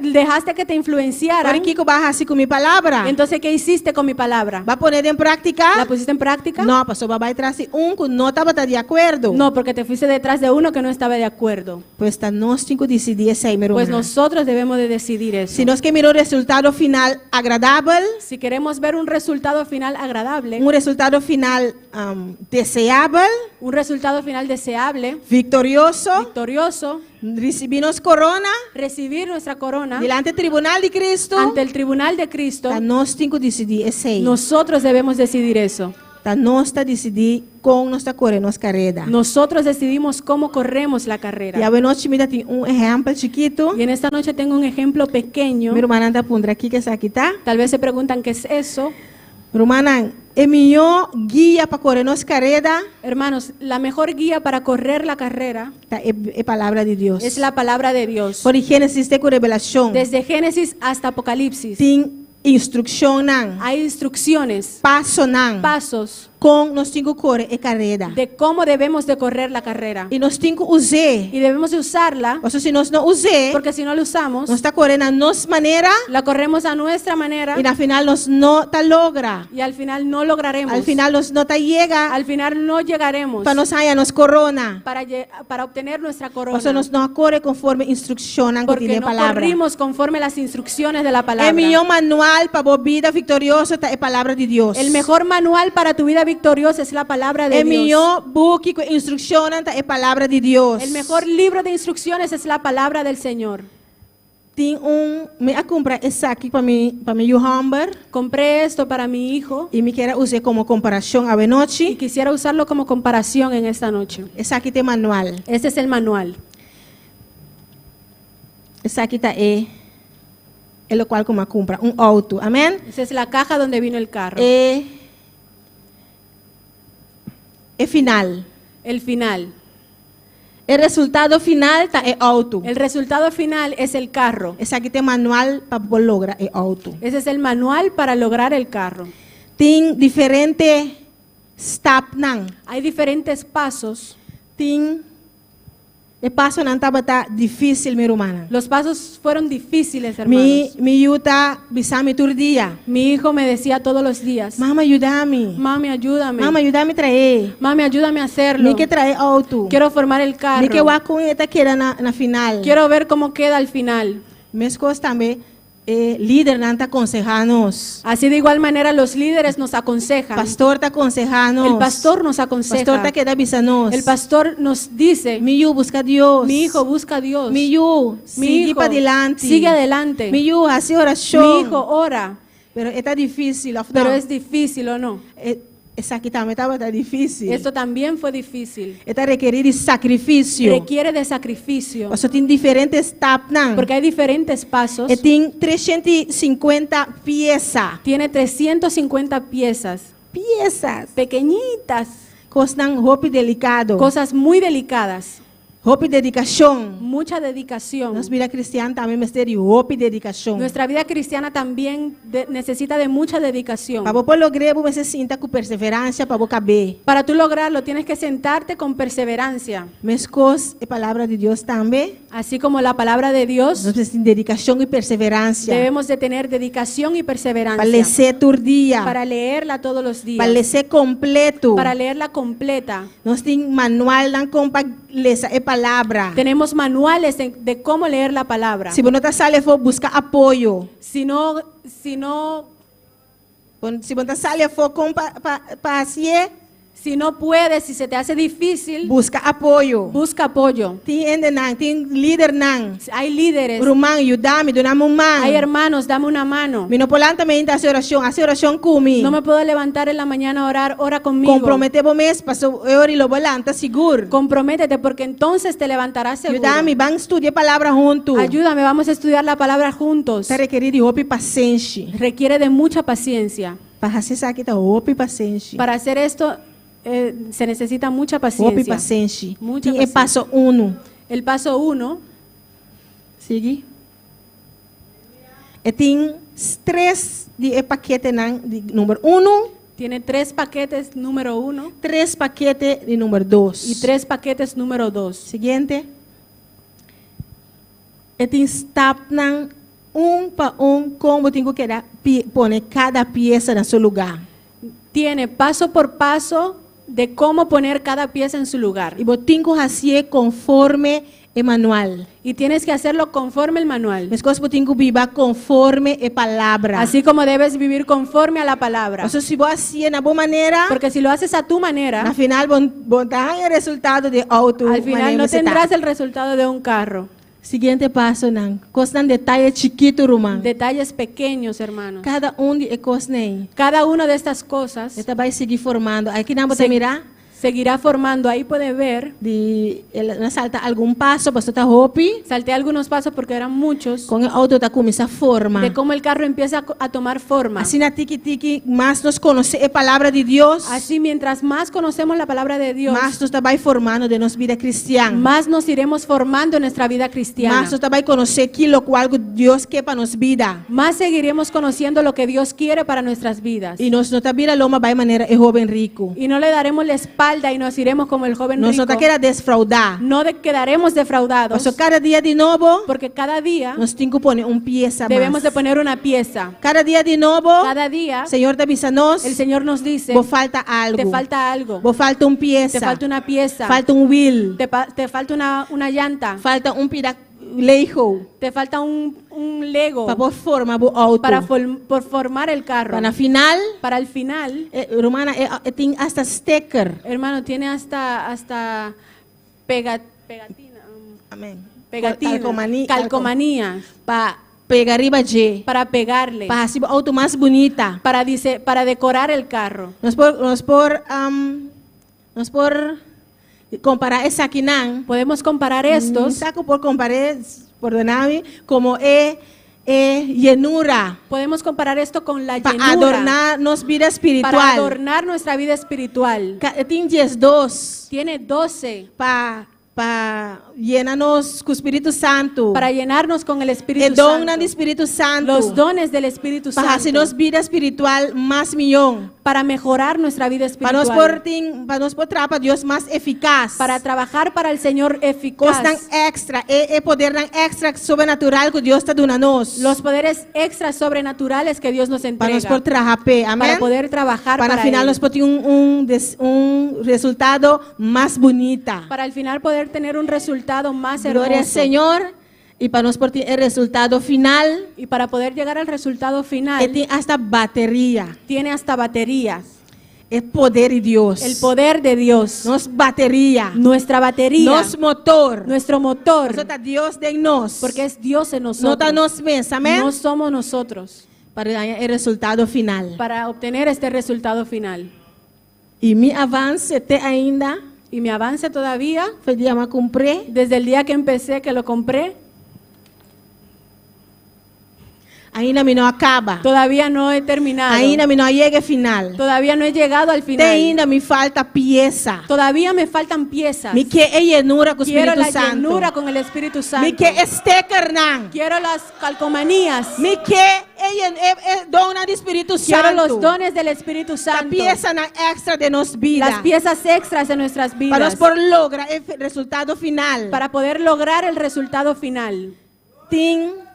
Dejaste que te influenciaran. Awor kiko b'a hasi ku mi palabra. Entonces, ¿qué hiciste con mi palabra? B'a pon'é den práktika? ¿La pusiste en práctica? No, paso b'a bai tras di un ku no tabata di akuerdo. No, porque te fuiste detrás de uno que no estaba de acuerdo. Pues ta nos tin ku disidí esei, mi Pues ruman. nosotros debemos de decidir eso. Si nos ke mira un resultado final agradabel, Si queremos ver un resultado final agradable, un resultado final um, deseabel, un resultado final deseable, viktorioso, victorioso, risibí nos korona, recibir nuestra corona dilanti tribunal di Kristu, ante el tribunal de Cristo, ta nos tin ku disidí esei. nosotros debemos decidir eso. Ta nos ta disidí kon nos ta kore nos karera. Nosotros decidimos cómo corremos la carrera. I awe nochi mi tin un ehèmpel chikitu. Y en esta noche tengo un ejemplo pequeño. Mi rumannan ta puntra kiko esaki ta. Tal vez se preguntan qué es eso. Rumannan, e mihó guia pa kore nos karera Hermanos, la mejor guía para correr la carrera ta e, e palabra di Dios. es la palabra de Dios. For di Génesis te ku Revelashon. Desde Génesis hasta Apocalipsis Tin instrukshonnan, hay instrucciones, pasonan, pasos, Kon nos tin ku kore e kareda. De cómo debemos de correr la carrera. I nos tin ku us'é. Y debemos de usarla, Paso si nos no us'é, porque si no la usamos, nos ta kore na nos manera la corremos a nuestra manera i na final nos no ta logra. y al final no lograremos. Al final nos no ta yega Al final no llegaremos pa nos haña nos korona. para obtener nuestra corona. Paso nos no a kore konforme instrukshonnan ku tin Porque den no palabra. corrimos conforme las instrucciones de la palabra. E mihó manual pa bo bida viktorioso ta e palabra di Dios. El mejor manual para tu vida victoriosa es la palabra de E Dios. mihó buki ku instrukshonnan ta e palabra di Dios. El mejor libro de instrucciones es la palabra del Señor. Tin un mi a kumpra esaki pa mi pa mi yu hòmber Compré esto para mi hijo i mi kier a us'é komo komparashon awe y nochi. quisiera usarlo como comparación en esta noche. Esaki ta e manual. Este es el manual. Esaki ta e e lokual ku mi a kumpra, un outo. Amèn? Esa es la caja donde vino el carro. E e final. El final. E resultado final ta e outo. El resultado final es el carro. Esaki ta e manual pa bo logra e outo. Ese es el manual para lograr el carro. Tin diferente stapnan. Hay diferentes pasos. Tin e pasonan tabata difísil, mi rumannan. Los pasos fueron difíciles, Mi hermanos. mi yu ta bisa mi tur dia. Mi hijo me decía todos los días, Mama yuda mi. Mami, ayúdame. Mama yuda mi trah'é. Mami, ayúdame a hacerlo. Mi ke traha e outo. Quiero formar el carro. Mi ke wak kon e ta keda na na final. Quiero ver cómo queda al final. Meskos tambe e lidernan ta konsehá nos. Así de igual manera los líderes nos aconsejan. Pastor ta konsehá nos. El pastor nos aconseja. Pastor ta keda bisa nos. El pastor nos dice, Mi yu buska Dios. mi hijo busca a Dios. Mi yu, Mi sigui hijo, padilanti. sigue adelante. Mi yu, hasi orashon. Mi hijo ora. Pero e ta difísil, òf Pero no? es difícil o no. E, esaki tambe tabata difísil. Esto también fue difícil. E ta rekerí di sakrifisio. Requiere de sacrificio. Paso tin diferente stapnan. Porque hay diferentes pasos. E tin 350 piesa. Tiene 350 piezas. Piesas. Pequeñitas. Kosnan hopi delikado. Cosas muy delicadas. Hopi dedikashon. Mucha dedicación. Nos bida kristian tambe mester di hopi dedikashon. Nuestra vida cristiana también necesita de mucha dedicación. Pa bo por logr'é, bo mester sinta ku perseveransia pa bo kab'é. Para tú lograrlo, tienes que sentarte con perseverancia. Meskos e palabra di Dios tambe. Así como la palabra de Dios. Nos mester tin dedikashon i perseveransia. Debemos de tener dedicación y perseverancia. Pa les'é tur dia. Para leerla todos los días. Pa les'é kompleto. Para leerla completa. Nos tin manualnan kon pa lesa e palabra. Tenemos manuales de cómo leer la palabra. Si bo no ta sali afó, buska apoyo. Si no, si no, Si bo no ta sali afó kon pa, pa, pa hasié. Si no puedes, si se te hace difícil, Buska apoyo. Busca apoyo. Tin hendenan, tin lidernan. Hay líderes. Ruman, yuda mi, duna mi un man. Hay hermanos, dame una mano. Mi no por lanta mainta hasi orashon, hasi orashon ku mi. No me puedo levantar en la mañana a orar, ora conmigo. Komprometé bo mes, paso e ora lo bo lanta sigur. Comprométete porque entonces te levantarás seguro. Yuda mi, ban studia e palabra huntu. Ayúdame, vamos a estudiar la palabra juntos. Ta rekerí di hopi pasenshi. Requiere de mucha paciencia. Pa hasi esaki ta hopi pasenshi. Para hacer esto se necesita mucha Hopi paciencia. pasenshi. Mucha Tin e paciencia. paso unu. El paso 1. Sigui. E tin tres di e paketenan di number unu. Tiene tres paquetes número 1. Tres pakete di number dos. Y tres paquetes número 2. Siguiente. E tin stapnan un pa un kon bo tin ku keda pone kada piesa na su lugá. Tiene paso por paso de cómo poner cada pieza en su lugar. I bo tin ku hasié konforme e manual. Y tienes que hacerlo conforme el manual. Meskos bo tin ku biba konforme e palabra. Así como debes vivir conforme a la palabra. Paso si bo hasié na bo manera, Porque si lo haces a tu manera, na final bo bo no ta haña e resultado di outo. Al final manera no mester ta. tendrás el resultado de un carro. Siguiente pasonan. Kosnan detaye chikitu, ruman. Detalles pequeños, hermanos. Kada un di e kosnan ei. Cada una de estas cosas E ta bai sigui formando. Akinan bo ta mira. Seguirá formando. Ahí puede ver. Di el a salta algun paso, paso ta hopi. Salté algunos pasos porque eran muchos. Kon e outo ta kuminsá forma. De cómo el carro empieza a tomar forma. Asina tiki tiki mas nos konosé e Palabra di Dios. Así, mientras más conocemos la palabra de Dios, Mas nos ta bai formando den nos bida kristian. más nos iremos formando en nuestra vida cristiana. Mas nos ta bai konosé ki lokual ku Dios ke pa nos bida. Más seguiremos conociendo lo que Dios quiere para nuestras vidas. I nos no ta bira lomba bai manera e hóben riku. Y no le daremos la espalda y nos iremos como el joven Nos no rico. ta keda defraudá. No quedaremos defraudados. Paso kada dia di nobo, Porque cada día nos tin ku pone un piesa debemos de mas. poner una pieza. Kada dia di nobo, Cada día Señor ta bisa nos, el Señor nos dice, bo falta algu. te falta algo. Bo falta un piesa. Te falta una pieza. Falta un wiel. Te falta una llanta. Falta un pida Lego. Te falta un Lego. Pa por forma bo outo. Para por formar el carro. Pa na final, Para el final, ruman, e tin hasta sticker. Hermano, tiene hasta pegatina, Amèn. Pegatina, Kalkomani, calcomanía. Pa pega riba dje. Para pegarle. Pa hasi bo outo mas bunita. Para, dice, para decorar el carro. Nos por kompará esakinan. Podemos comparar estos. Sa ku por kompará, pordoná mi, komo e yenura. Podemos comparar esto con la Pa llenura. adorná nos bida espiritual. Para adornar nuestra vida espiritual. Tin 12. Tiene 12. Pa yena nos ku Spiritu Santu. Para llenarnos con el Espíritu E donnan Santo. di Spiritu Santu. Los dones del Espíritu Pa hasi Santo. nos bida spiritual mas mihó. Para mejorar nuestra vida Pa nos espiritual. por tin, pa nos por traha pa Dios mas efikas. Para trabajar para el Señor eficaz. Kosnan extra, e podernan extra sobrenatural ku Dios ta duna nos. Los poderes extras sobrenaturales que Dios nos Pa entrega. nos por traha p'e, amèn. Para poder trabajar Para para final Él. nos por tin un resultado mas bunita. Para al final poder tener un resultado más Gloria al hermoso. Señor. I pa nos por tin e resultado final. Y para poder llegar al resultado final. E tin hasta bateria. Tiene hasta baterías. E poder di Dios. El poder de Dios. Nos bateria. Nuestra batería. Nos motor. Nuestro motor. Nos ta Dios den nos. Porque es Dios en nosotros. No ta nos mes, amèn. No somos nosotros. Pa e resultado final. Para obtener este resultado final. I mi avanse te ainda. Y mi avance todavía. For di dia m'a kumpr'é. Desde el día que empecé, que lo compré. Ainda mi no a kaba. Todavía no he terminado. Ainda mi no a yega final. Todavía no he llegado al final. Te ainda mi falta piesa. Todavía me faltan piezas. Mi ke e yenura ku Quiero Spiritu la Santu. llenura con el Espíritu Santo. Mi ke e stickernan. Quiero las calcomanías. Mi ke e donnan di Spiritu Quiero Santu. los dones del Espíritu Santo. Piesanan extra den nos bida. Las piezas extras de nuestras vidas. Pa nos por logra e resultado final. Para poder lograr el resultado final. Tin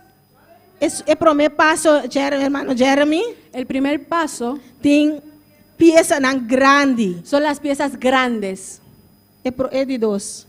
e promé paso, Jeremy, ruman Jeremy. El primer paso. Tin piesanan grandi. Son las piezas grandes. E di dos.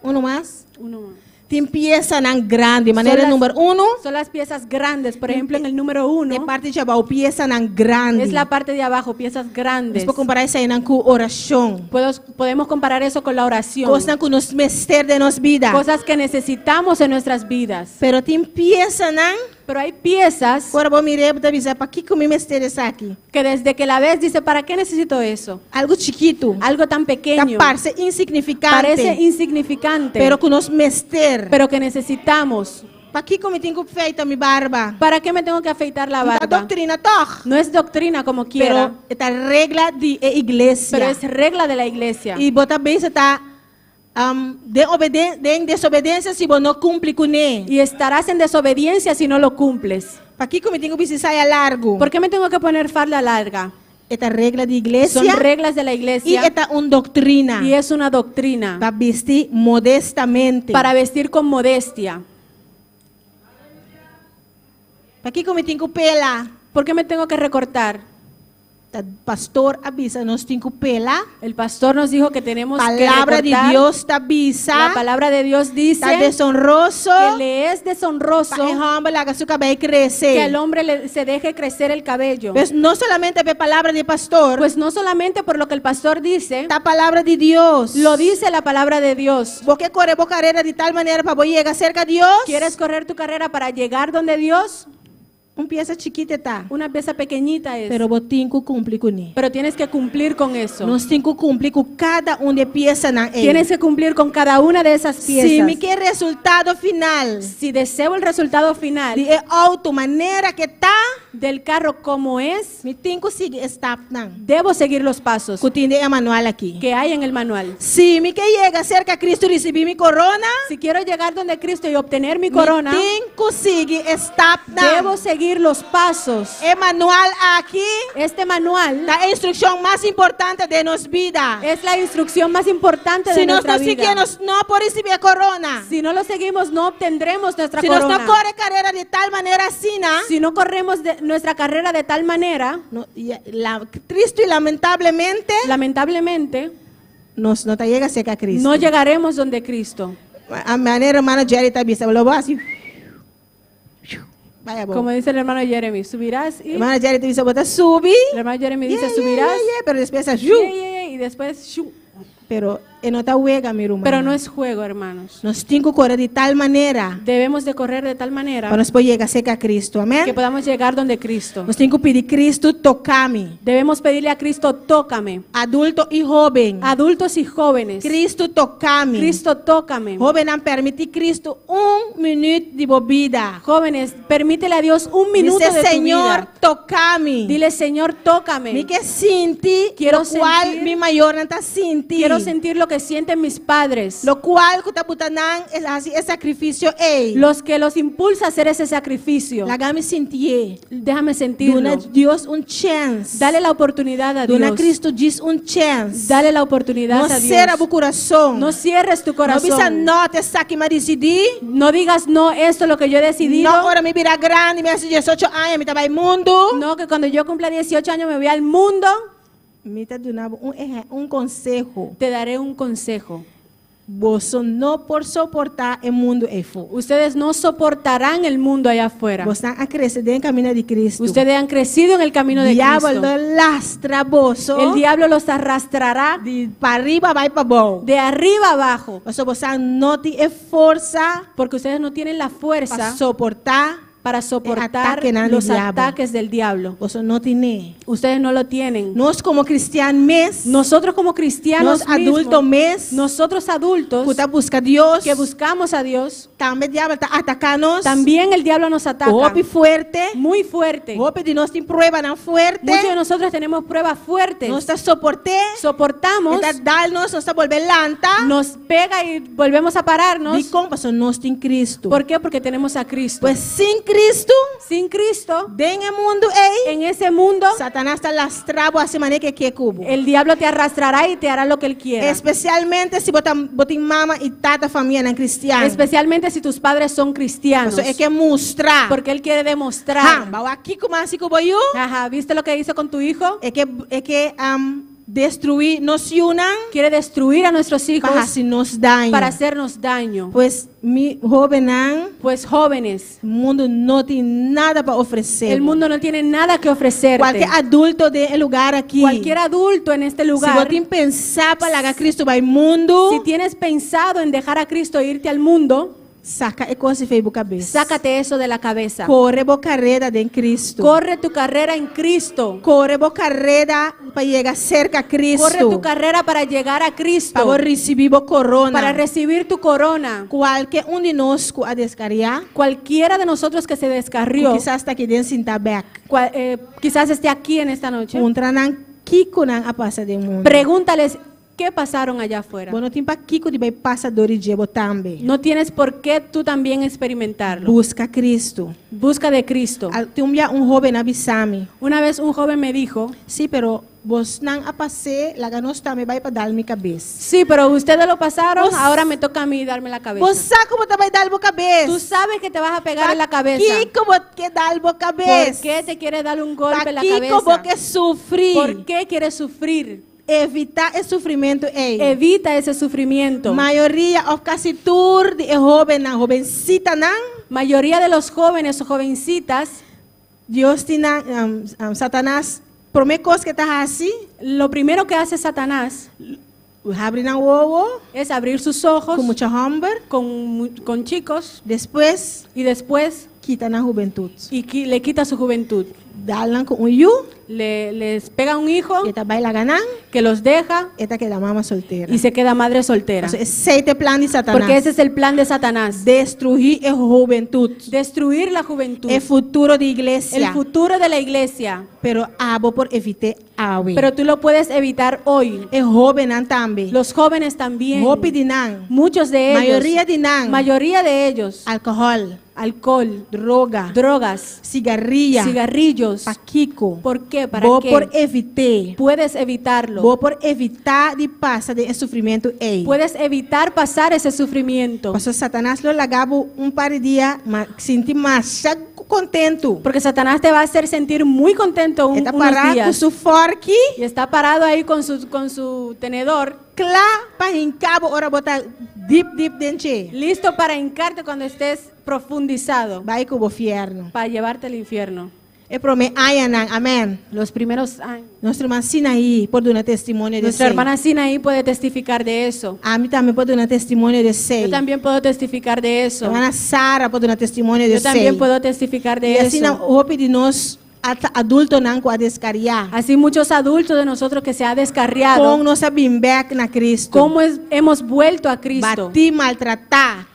Uno mas? Uno mas. Tin piesanan grandi. Manera número 1. Son las piezas grandes. Por ejemplo, en el número 1. E parti di abou piesanan grandi. Es la parte de abajo, piezas grandes. Nos por kompará eseinan ku orashon. Podemos comparar eso con la oración. Kosnan ku nos mester den nos bida. Cosas que necesitamos en nuestras vidas. Pero tin piesanan. Pero hay piezas. Ora bo mir'é bo ta bisa pakiko mi mester esaki. Que desde que la ves dice, ¿para qué necesito eso? Algu chikitu. Algo tan pequeño. Ta parse insignifikante. Parece insignificante. Pero ku nos mester. Pero que necesitamos. Pakiko mi tin ku feita mi barba. ¿Para qué me tengo que afeitar la No ta barba? doktrina toch. No es doctrina como quiera. Pero ta regla di e iglesia. Pero es regla de la iglesia. I bo ta bezig ta den desobedensia si bo no kumpli kuné. Y estarás en desobediencia si no lo cumples. Pakiko mi tin ku bisti saya largu. ¿Por qué me tengo que poner falda larga? E ta regla di iglesia. Son reglas de la iglesia. I e ta un doktrina. Y es una doctrina. Pa bisti modestamente. Para vestir con modestia. Pakiko mi tin ku pela. ¿Por qué me tengo que recortar? Ta pastor a bisa nos tin ku pela. El pastor nos dijo que tenemos que Palabra di recortar. Dios ta bisa. La palabra de Dios dice Ta deshonroso. que le es deshonroso Pa e hòmber laga su kabei krese. que al hombre se deje crecer el cabello. Pues no solamente e palabra di pastor. Pues no solamente por lo que el pastor dice. Ta palabra di Dios. Lo dice la palabra de Dios. Bo ke kore bo karera di tal manera pa yega serka Dios. ¿Quieres correr tu carrera para llegar donde Dios? Un piesa chikitu ta. Una pieza pequeñita es. Pero bo tin ku kumpli kuné. Pero tienes que cumplir con eso. Nos tin ku kumpli ku kada un di e piesanan ei. Tienes que cumplir con cada una de esas piezas. Si mi ke resultado final Si deseo el resultado final di e outo manera ku ta, del carro como es, mi tin ku sigui e stapnan debo seguir los pasos ku tin den e manual aki. Que hay en el manual. Si mi ke yega serka Kristu risibí mi korona, Si quiero llegar donde Cristo y obtener mi corona, mi tin ku sigui e stapnan. Debo seguir los pasos. E manual aki Este manual ta e instrukshon mas importante den nos bida. Es la instrucción más importante de Si nos nuestra no siguié, vida. nos no por risibí e korona. Si no lo seguimos, no obtendremos nuestra Si nos corona. no kore karera di tal manera asina, Si no corremos de nuestra carrera de tal manera, no, i, la, tristu i lamentablemente, lamentablemente, nos no ta yega serka Kristu. No llegaremos donde Cristo. A manera ruman Jerry ta bisa, lo bo hasi. Bai abou. Como dice el hermano Jeremy, subirás y Ruman Jerry ta bisa, bo ta subi. El hermano Jeremy dice, Yeah, subirás. yeah, pero despues, Yeah, y después, shu. Pero e no ta wega, mi ruman. Pero no es juego, hermanos. Nos tin ku kore di tal manera Debemos de correr de tal manera pa nos por yega serka Kristu. Amèn? Que podamos llegar donde Cristo. Nos tin ku pidi Kristu toka mi. Debemos pedirle a Cristo, tócame. Adulto i hóben. Adultos y jóvenes. Kristu toka mi. Cristo, tócame. Hóbennan, permití Kristu un minüt di bo bida. Jóvenes, permítele a Dios un minuto Dice, de tu Señor, vida. toka mi. Dile, Señor, tócame. Mi ke sinti, Quiero lokual sentir- mi mayornan ta sinti. Quiero sentir lo que sienten mis padres. Lokual ku ta buta nan hasi e sakrifisio ei. Los que los impulsa a hacer ese sacrificio. Laga mi sintié. Déjame sentirlo. Duna Dios un chèns. Dale la oportunidad a Duna Dios. Kristu djis un chèns. Dale la oportunidad No a Dios. sera bo kurason. No cierres tu No bisa corazón. no, t'esaki m'a disidí. No digas no, esto es lo que yo he decidido. No, ora mi bira grandi, mi hasi 18 aña, mi ta bai mundu. No, que cuando yo cumpla 18 años me voy al mundo. Mi ta duna bo un, un konseho. Te daré un consejo. Boso no por soportá e mundu eifó. Ustedes no soportarán el mundo allá afuera. Boso a krese den kaminda di Kristu. Ustedes han crecido en el camino de Diabel Cristo. lo lastra boso. El diablo los arrastrará Di pariba bai pabou. de arriba abajo. Pasobra boso no tin e forsa Porque ustedes no tienen la pa fuerza soportá para soportar atakenan di los diabel. ataques del diablo. Boso no tin. Ustedes no lo tienen. Nos komo kristian mes, Nosotros como cristianos nos adulto mismos, mes, nosotros adultos ku ta buska Dios, que buscamos a Dios, tambe diabel ta ataká nos, también el diablo nos ataca hopi fuerte, muy fuerte. hopi di nos tin pruebanan fuerte, Muchos de nosotros tenemos pruebas fuertes. nos ta soport'é, Soportamos, e ta dal nos, nos ta bolbe lanta, nos pega y volvemos a pararnos. Dikon? Pasobra nos tin Kristu. ¿Por qué? Porque tenemos a Cristo. Pues sin Kristu, Sin Cristo, den e mundu ei, en ese mundo, Satanas ta lastra bo hasi manera ku e ke ku bo. El diablo te arrastrará y te hará lo que él quiera. Espesialmente si bo ta bo tin mama i tata famianan kristian. Especialmente si tus padres son cristianos. Pasobra e ke mustra. Porque él quiere Ha, demostrar. b'a wak kiko m'a hasi ku bo yu? Ajá, ¿viste lo que hizo con tu hijo? E ke e ke um, destruí nos yunan Quiere destruir a nuestros hijos pa hasi nos daño. Para hacernos daño. Pues mi hóbennan, Pues jóvenes, mundu no tin nada pa ofresé. El mundo no tiene nada que ofrecerte. Kualke adulto den e lugá aki. Cualquier adulto en este Si lugar. bo tin pensá pa laga Kristu bai mundu, Si tienes pensado en dejar a Cristo e irte al mundo, saka e kos ei fo'i bo kabes. Sácate eso de la cabeza. Kore bo karera den Kristu. Corre tu carrera en Cristo. Kore bo karera pa yega serka Kristu. Corre tu carrera para llegar a Cristo. Pa risibí bo korona. Para recibir tu corona. Kualke un di nos ku a deskariá. Cualquiera de nosotros que se descarrió. Kisas ta aki den sintá bèk. Cual, quizás esté aquí en esta noche. Puntra nan kiko nan a pasa den mundu. Pregúntales qué pasaron allá afuera. Bo no tin pakiko di bai pasa dor di dje bo tambe. No tienes por qué tú también experimentarlo. Buska Kristu. Busca de Cristo. Un dia un hóben a bisa mi. Una vez un joven me dijo. Sí, pero bosnan a pas'é, laga nos tambe bai pa dal mi kabes. Sí, pero ustedes lo pasaron, Bos, ahora me toca a mí darme la cabeza. Bo sa ku bo ta bai dal bo kabes. Tú sabes que te vas a pegar en la cabeza. Pakiko bo ke dal bo kabes? ¿Por qué te quiere dar un golpe en la Pakiko cabeza? bo ke sufri? ¿Por qué quieres sufrir? Evitá e sufrimentu ei. Evita ese sufrimiento. Mayoria òf kasi tur di e hóbennan, hobensitanan. Mayoría de los jóvenes o jovencitas. Dios tin nan, um, um, Satanas, promé kos ku e ta hasi. Lo primero que hace Satanás Habri nan wowo. Es abrir sus ojos. Ku mucha hòmber. Con, con chicos. Despues. Y después. Kita nan hubentut. Y le quita su juventud. Dal nan ku un yu. Les pega un hijo E ta bai laga nan. que los deja E ta keda mama soltera. y se queda madre soltera. Paso esei ta e plan di Satanas. Porque ese es el plan de Satanás. Destruí e hubentut. Destruir la juventud. E futuro di iglesia. El futuro de la iglesia. Pero abo por evit'é awe. Pero tú lo puedes evitar hoy. E hóbennan tambe. Los jóvenes también. Hopi di nan. Muchos de ellos. Mayoria di nan. Mayoría de ellos. Alkohòl. Alcohol. Droga. Drogas. Sigaria. Cigarrillos. Pakiko. ¿Por qué? ¿Para Bo qué? por evit'é. Puedes evitarlo. Bo por evitá di pasa den e sufrimentu ei. Puedes evitar pasar ese sufrimiento. Paso Satanas lo laga bo un par di dia ma sinti masha kontentu. Porque Satanás te va a hacer sentir muy contento E ta unos pará ku días. su fòrki. Y está parado ahí con su tenedor. Kla pa hinka bo ora bo ta dip dip den dje. Listo para hincarte cuando estés profundizado. Bai ku bo fièrnu. Para llevarte al infierno. E promé añanan, amèn. Los primeros años. Nos ruman Sinaí por duna testimonio di Nuestra esei. hermana Sinaí puede testificar de eso. Ami tambe por duna testimonio di esei. Yo también puedo testificar de eso. Ruman Sara por duna testimonio de Yo también esei. puedo testificar de I asina eso. hopi di nos adultonan ku a deskariá. Así muchos adultos de nosotros que se ha descarriado. Kon nos a bin bèk na Kristu. Cómo hemos vuelto a Cristo. Batí, maltratá.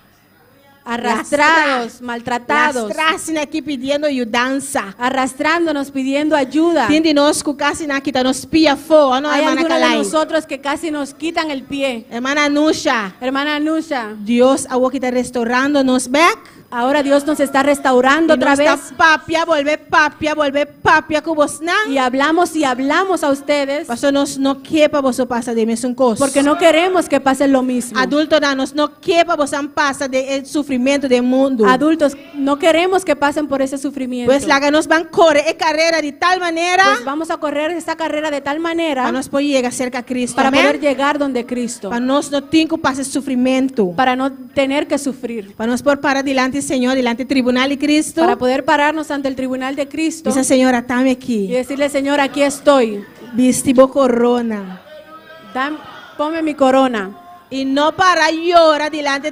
Arrastrados, maltratados. Lastrá aki pidiendo yudansa. Arrastrándonos, pidiendo ayuda. Tin di nos ku kasi nan a kita nos pia afó, no, Hay hermana algunos de Kalai. nosotros que casi nos quitan el pie. Hermana Nusha. Hermana Nusha. Dios awor ta restourando nos bèk. Ahora Dios nos está restaurando I otra nos ta vez. papia, bolbe papia, bolbe papia ku bosnan. Y hablamos y hablamos a ustedes. Paso nos no ke pa boso pasa den mesun kos. Porque no queremos que pasen lo mismo. Adultonan, nos no ke pa boso pasa den e sufrimentu di mundu. Adultos, no queremos que pasen por ese sufrimiento. Pues laga nos ban kore e karera di tal manera. Pues vamos a correr esa carrera de tal manera. Pa nos por yega serka Kristu. Para Amèn? poder llegar donde Cristo. Pa nos no tin ku pasa sufrimentu. Para no tener que sufrir. Pa nos por para dilanti Señor, dilanti tribunal di Kristu. Para poder pararnos ante el tribunal de Cristo. Bisa Señor, at'ami aki. Y decirle, Señor, aquí estoy. Bisti bo korona. Ponme mi corona. I no para yora dilanti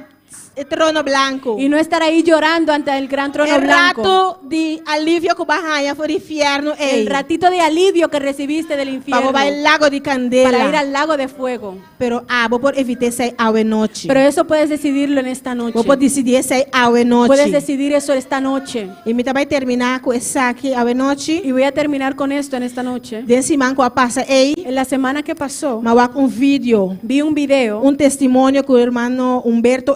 e trono blanku. Y no estar ahí llorando ante el gran trono E blanco. ratu di alivio ku bo a haña for di fièrnu El ratito de alivio que recibiste del infierno. Pa bai lago di kandela. Para ir al lago de fuego. Pero abo por evitá esei awe nochi. Pero eso puedes decidirlo en esta noche. Bo por disidí esei awe nochi. Puedes decidir eso esta noche. I mi ta bai terminá ku esaki awe nochi. Y voy a terminar con esto en esta noche. Den siman ku a pasa ei. En la semana que pasó. M'a wak un video. Vi un video. Un testimonio ku ruman Humberto,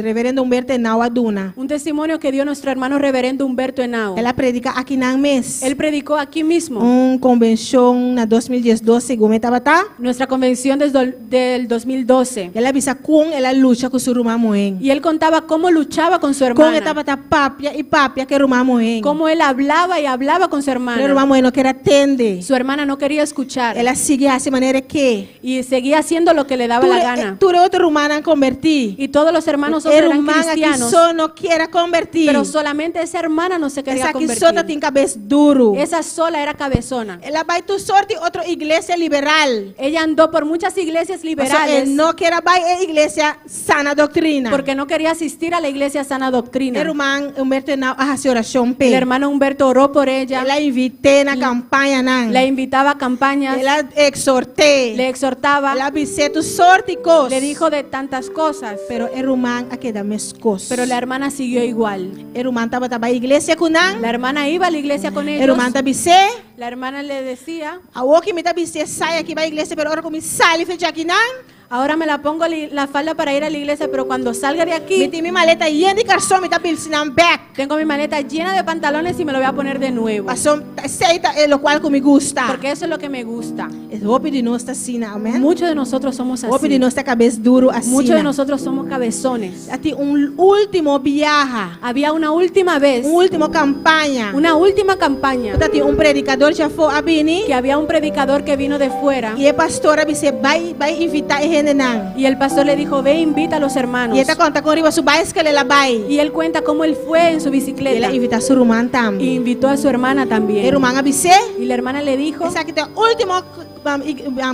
reverendo Humberto Henao a duna. Un testimonio que dio nuestro hermano reverendo Humberto Henao. El a prediká akinan mes. Él predicó aquí mismo. Un konvenshon na 2012, segun mi tabata. Nuestra convención desde el del 2012. El a bisa kon el a lucha ku su ruman muhé. Y él contaba cómo luchaba con su Kon hermana. e tabata papia i papia ku ruman muhé. Cómo él hablaba y hablaba con su hermana. E ruman muhé no ker a tende. Su hermana no quería escuchar. El a sigui hasi manera e ke. Y seguía haciendo lo que le daba la gana. Tur otro rumannan a konvertí. Y todos los hermanos otros eran Ruman aki cristianos. so no ker a konvertí. Pero solamente esa hermana no se quería Esaki convertir. so tabatin kabes duru. Esa sola era cabezona. El a bai tur sorto di otro iglesia liberal. Ella andó por muchas iglesias liberales. E no ker a bai e iglesia sana doktrina. Porque no quería asistir a la iglesia sana doctrina. E ruman Humberto Henao a hasi orashon p'e. El hermano Humberto oró por ella. El a invit'é na kampañanan. La invitaba a campañas. El a ekshort'é. Le exhortaba. El a bis'é tur sorto di kos. Le dijo de tantas cosas. Pero e ruman a keda meskos. Pero la hermana siguió igual. E ruman tabata bai iglesia ku nan. La hermana iba a la iglesia con ellos. E ruman ta bis'é. La hermana le decía. Awor aki mi ta bisti e saya aki bai iglesia, pero ora ku mi sali for di akinan. Ahora me la pongo la falda para ir a la iglesia, pero cuando salga de aquí, Mi tin mi maleta yen di karson, mi ta bisti nan bèk. Tengo mi maleta llena de pantalones y me lo voy a poner de nuevo. Paso esei ta e lokual ku mi gusta. Porque eso es lo que me gusta. Hopi di nos ta asina, amèn. Muchos de nosotros somos así. Hopi di nos ta kabes duru asina. Muchos de nosotros somos cabezones. Tabatin un último biaha. Había una última vez. Un último kampaña. Una última campaña. Tabatin un predikadó di afó a bini. Que había un predicador que vino de fuera. I e pastor a bis'é bai bai invitá e hendenan. Y el pastor le dijo, ve, invita a los hermanos. I e ta konta kon riba su baiskel el a bai. Y él cuenta cómo él fue en su bicicleta. El a invitá su ruman tambe. Y invitó a su hermana también. E ruman a bis'é. Y la hermana le dijo, Esaki ta e último.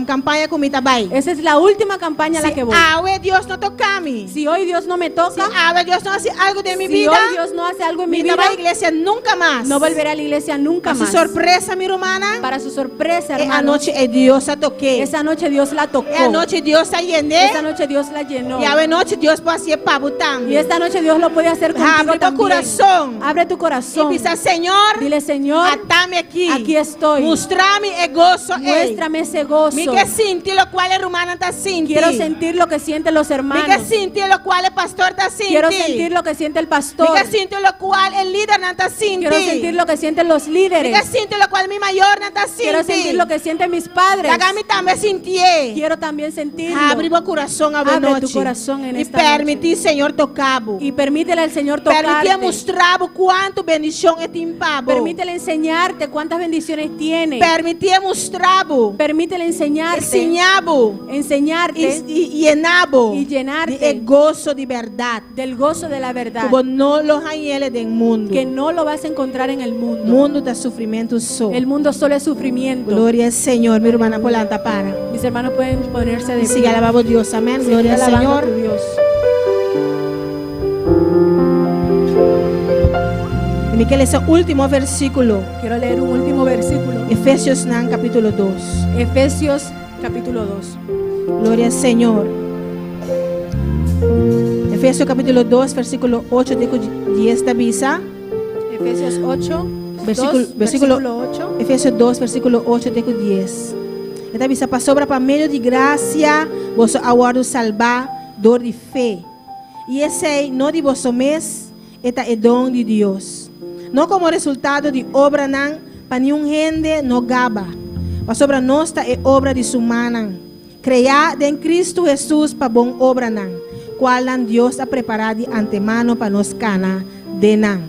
kampaña ku mi ta bai. Esa es la última campaña a la Si que voy. awe Dios no toka mi. Si hoy Dios no me Si toca, awe Dios no hasi algu den mi si bida, hoy Dios no hace algo en mi mi no vida, bai iglesia nunka mas. no volveré a la iglesia nunca Pa su más. sorpresa, mi rumannan, Para su sorpresa, e hermanos, anochi ei Dios a tok'é. esa noche Dios la tocó. E anochi Dios a yen'é. Esa noche Dios la llenó. I awe nochi Dios por hasié pa bo tambe. Y esta noche Dios lo puede hacer contigo Abre tu también. kurason. Abre tu corazón. I bisa, Señor, Dile, Señor, ata mi aki. aquí estoy. Mustra mi e goso ei. Muéstrame ese gozo. Mi ke sinti lokual e rumannan ta sinti. Quiero sentir lo que sienten los Mi ke hermanos. sinti lokual e pastor ta sinti. Quiero sentir lo que siente el Mi pastor. ke sinti lokual e lidernan ta sinti. Quiero sentir lo que sienten los Mi ke líderes. sinti lokual mi mayornan ta sinti. Quiero sentir lo que sienten mis padres. Laga mi tambe sintié. Quiero también sentirlo. Habri bo kurason awe Abre tu nochi. corazón en I esta permití Señor toka bo. Y permítele al Señor Permití tocarte. mustra bo kuantu bendishon e tin pa bo. Permítele enseñarte cuántas bendiciones tiene. Permití mustra bo. Permítele enseñarte. Siña bo. Enseñarte I yena bo. Y llenarte. Di e goso di bèrdat. del gozo de la verdad. Ku bo no lo hañ'é den mundu. Que no lo vas a encontrar en el mundo. Mundu ta sufrimentu so. El mundo solo es sufrimiento. Gloria al Señor. Mi rumannan por lanta para. Mis hermanos pueden ponerse de I sigui pie. alabá Dios. Amèn. Seguir Gloria al alabando a Señor. tu Dios. I mi ke lesa último versíkulo. Quiero leer un último versículo. Efesionan kapítulo 2. Efesios capítulo 2. Gloria al Señor. Efesios kapítulo 2, versíkulo 8 te 10 ta bisa. Efesios 8, Versíkulo, 2, versíkulo, versíkulo 8. Efesios 2, versíkulo 8 te 10. E ta bisa pasobra pa medio di grasia, boso a wòrdu salbá dor di fe. I esei no di boso mes, e ta e don di Dios. No komo resultado di obranan, pa niun hende no gaba. Pasobra nos ta e obra di su mannan. Kreá den Kristu Hesus pa bon obranan, kualnan Dios a prepará di antemano pa nos kana den nan.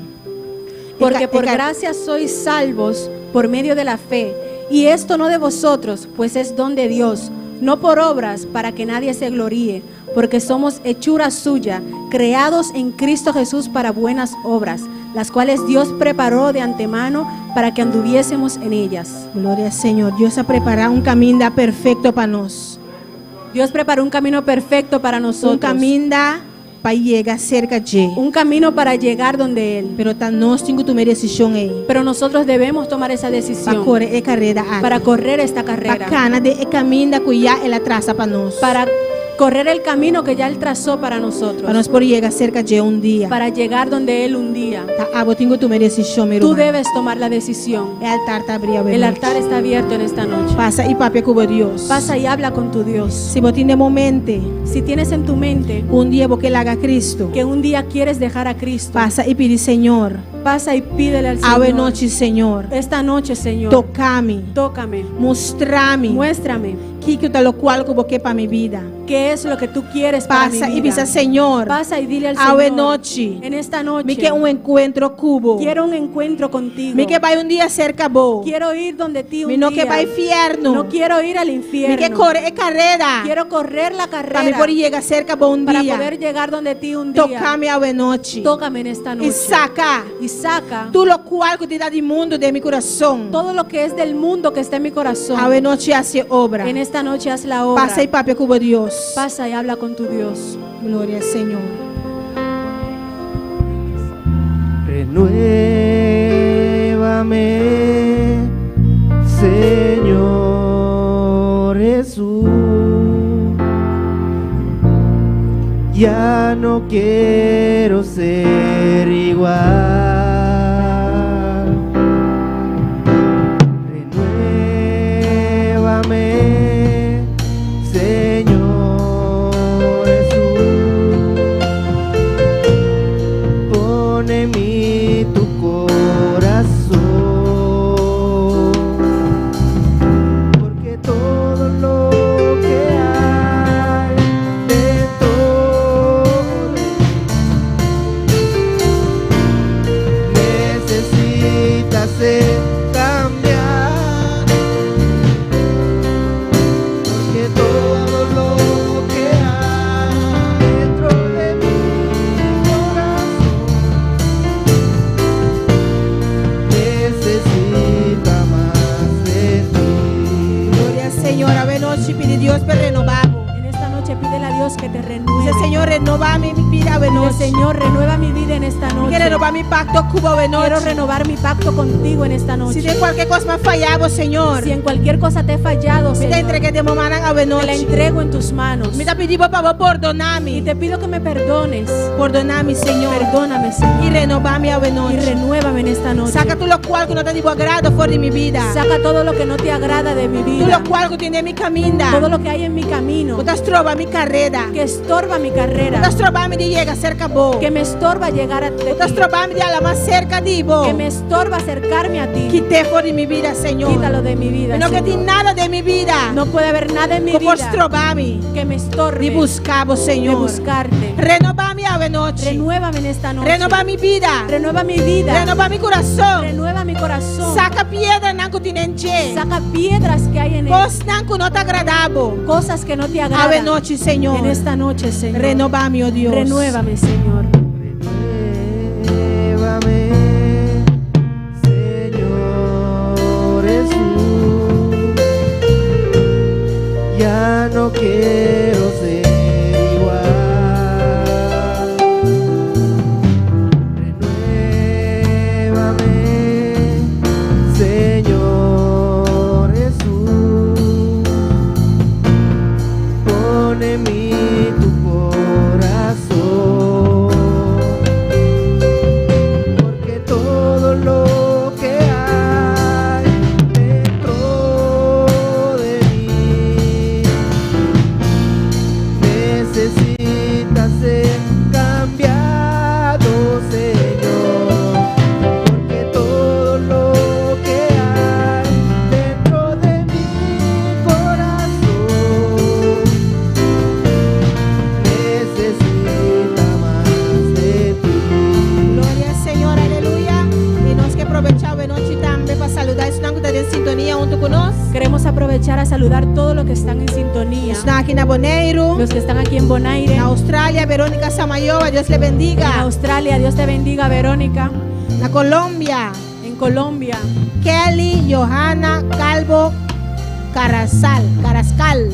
Porque por gracia sois salvos por medio de la fe, y esto no de vosotros, pues es don de Dios, no por obras para que nadie se gloríe, porque somos hechura suya, creados en Cristo Jesús para buenas obras, las cuales Dios preparó de antemano para que anduviésemos en ellas. Gloria al Señor. Dios a prepará un kaminda perfekto pa nos. Dios preparó un camino perfecto para nosotros. Un kaminda pa yega serka dje. Un camino para llegar donde Él. Pero ta nos tin ku tuma e desishon ei. Pero nosotros debemos tomar esa Pa decisión kore e karera aki. para correr esta Pa carrera. kana den e kaminda ku ya el a trasa pa nos. Para correr el camino que ya Él trazó para nosotros. Pa nos por yega serka dje un dia. Para llegar donde Él un día. Ta abo tin ku tuma e desishon, mi Tú ruman. debes tomar la decisión. E altar ta habrí El altar está abierto en esta noche. Pasa i papia ku Dios. Pasa y habla con tu Dios. Si bo tin den bo mente, Si tienes en tu mente un dia bo ke laga Kristu. que un día quieres dejar a Cristo, Pasa i pidi Señor. pasa y pídele al Awe Señor. nochi, Señor. Esta noche, Señor, Toka mi. tócame, Mustra mi. muéstrame Kiko ta lokual ku bo ke pa mi bida. qué es lo que tú quieres para mi Pasa i vida. bisa Señor. Pasa y dile al Awe Señor. nochi. En esta noche Mi ke un enkuentro ku bo. quiero un encuentro contigo. Mi ke bai un dia serka bo. Quiero ir donde ti un Mi no día. ke bai fièrnu. No quiero ir al infierno. Mi ke kore e karera. Quiero correr la Pa mi carrera por yega serka bo un para dia. poder llegar donde ti un día. Toka mi awe nochi. Tócame en esta noche. I saka. Y saca Tur lokual ku ta di mundu den mi kurason. todo lo que es del mundo que está en mi corazón. Awe nochi hasi e obra. En esta noche haz la obra. Pasa i papia ku Dios. Pasa y habla con tu Dios. Gloria al Señor. Renuévame, Señor Jesús. Ya no quiero ser igual. Renuévame, Señor Jesús. Pon en mí tu corazón, porque todo lo que hay dentro de mí necesita ser cambiado, porque todo lo que hay dentro de mi corazón renobá mi bida Dile, anochi. Señor, renueva mi vida en esta Mi noche. ke renobá mi pakto ku bo Quiero anochi. renovar mi pacto contigo en esta Si noche. den kualke kos m'a faya bo, Señor. Si en cualquier cosa te he fallado, Mi ta Señor, entreg'é den bo mannan te la anochi. entrego en tus manos. Mi ta pidi bo pa bo pordoná Y mi. te pido que me perdones. Pordoná mi, Señor. Perdóname, I Señor. renobá mi Y anochi. renuévame en esta noche. Saka tur lokual ku no ta di bo agrado for di mi bida. Saca todo lo que no te agrada de mi Tur vida. lokual ku tin den mi kaminda. Todo lo que hay en mi camino Ku ta stroba mi karera. que estorba mi Ku ta carrera, stroba mi di yega serka bo. que me estorba llegar a ti, Ku ta stroba mi di hala mas serka di bo. que me estorba acercarme a ti. Kit'é for di mi bida, Señor. Quítalo de mi vida. No ke Señor. tin nada den mi bida. No puede haber nada en mi Ku por vida stroba mi. que me estorbe Di buska bo, de Señor. buscarte. Renobá mi anochi. Renuévame en esta noche. Renobá mi bida. Renueva mi vida. Renobá mi kurason. Renueva mi corazón. Saka piedranan ku tin den dje. Saca piedras que hay en él. Kosnan ku no ta agradá bo. Cosas que no te agradan. Anochi, Señor. En esta noche, Señor. Renobá mi, oh Dios. Renuévame, Señor. Renuévame, Señor Jesús. Ya no quiero ser igual. Renuévame, Señor Jesús. Pon en mí tu corazón. Porque todo lo que hay dentro de mí necesita ser cambiado, Señor. Porque todo lo que hay dentro de mi corazón necesita más de ti. Gloria al Señor, aleluya. I nos ke aprovechá e anochi tambe pa saludá esnan ku ta den sintonia huntu ku nos. Queremos aprovechar a saludar todos los que están en sintonía. Esnan aki na Boneiru, Los que están aquí en Bonaire, na Australia, Verónica Samayoa, Dios le en bendiga. Australia, Dios te bendiga, Verónica. Na Colombia, En Colombia, Kelly Johanna Calvo Carasal, Carascal.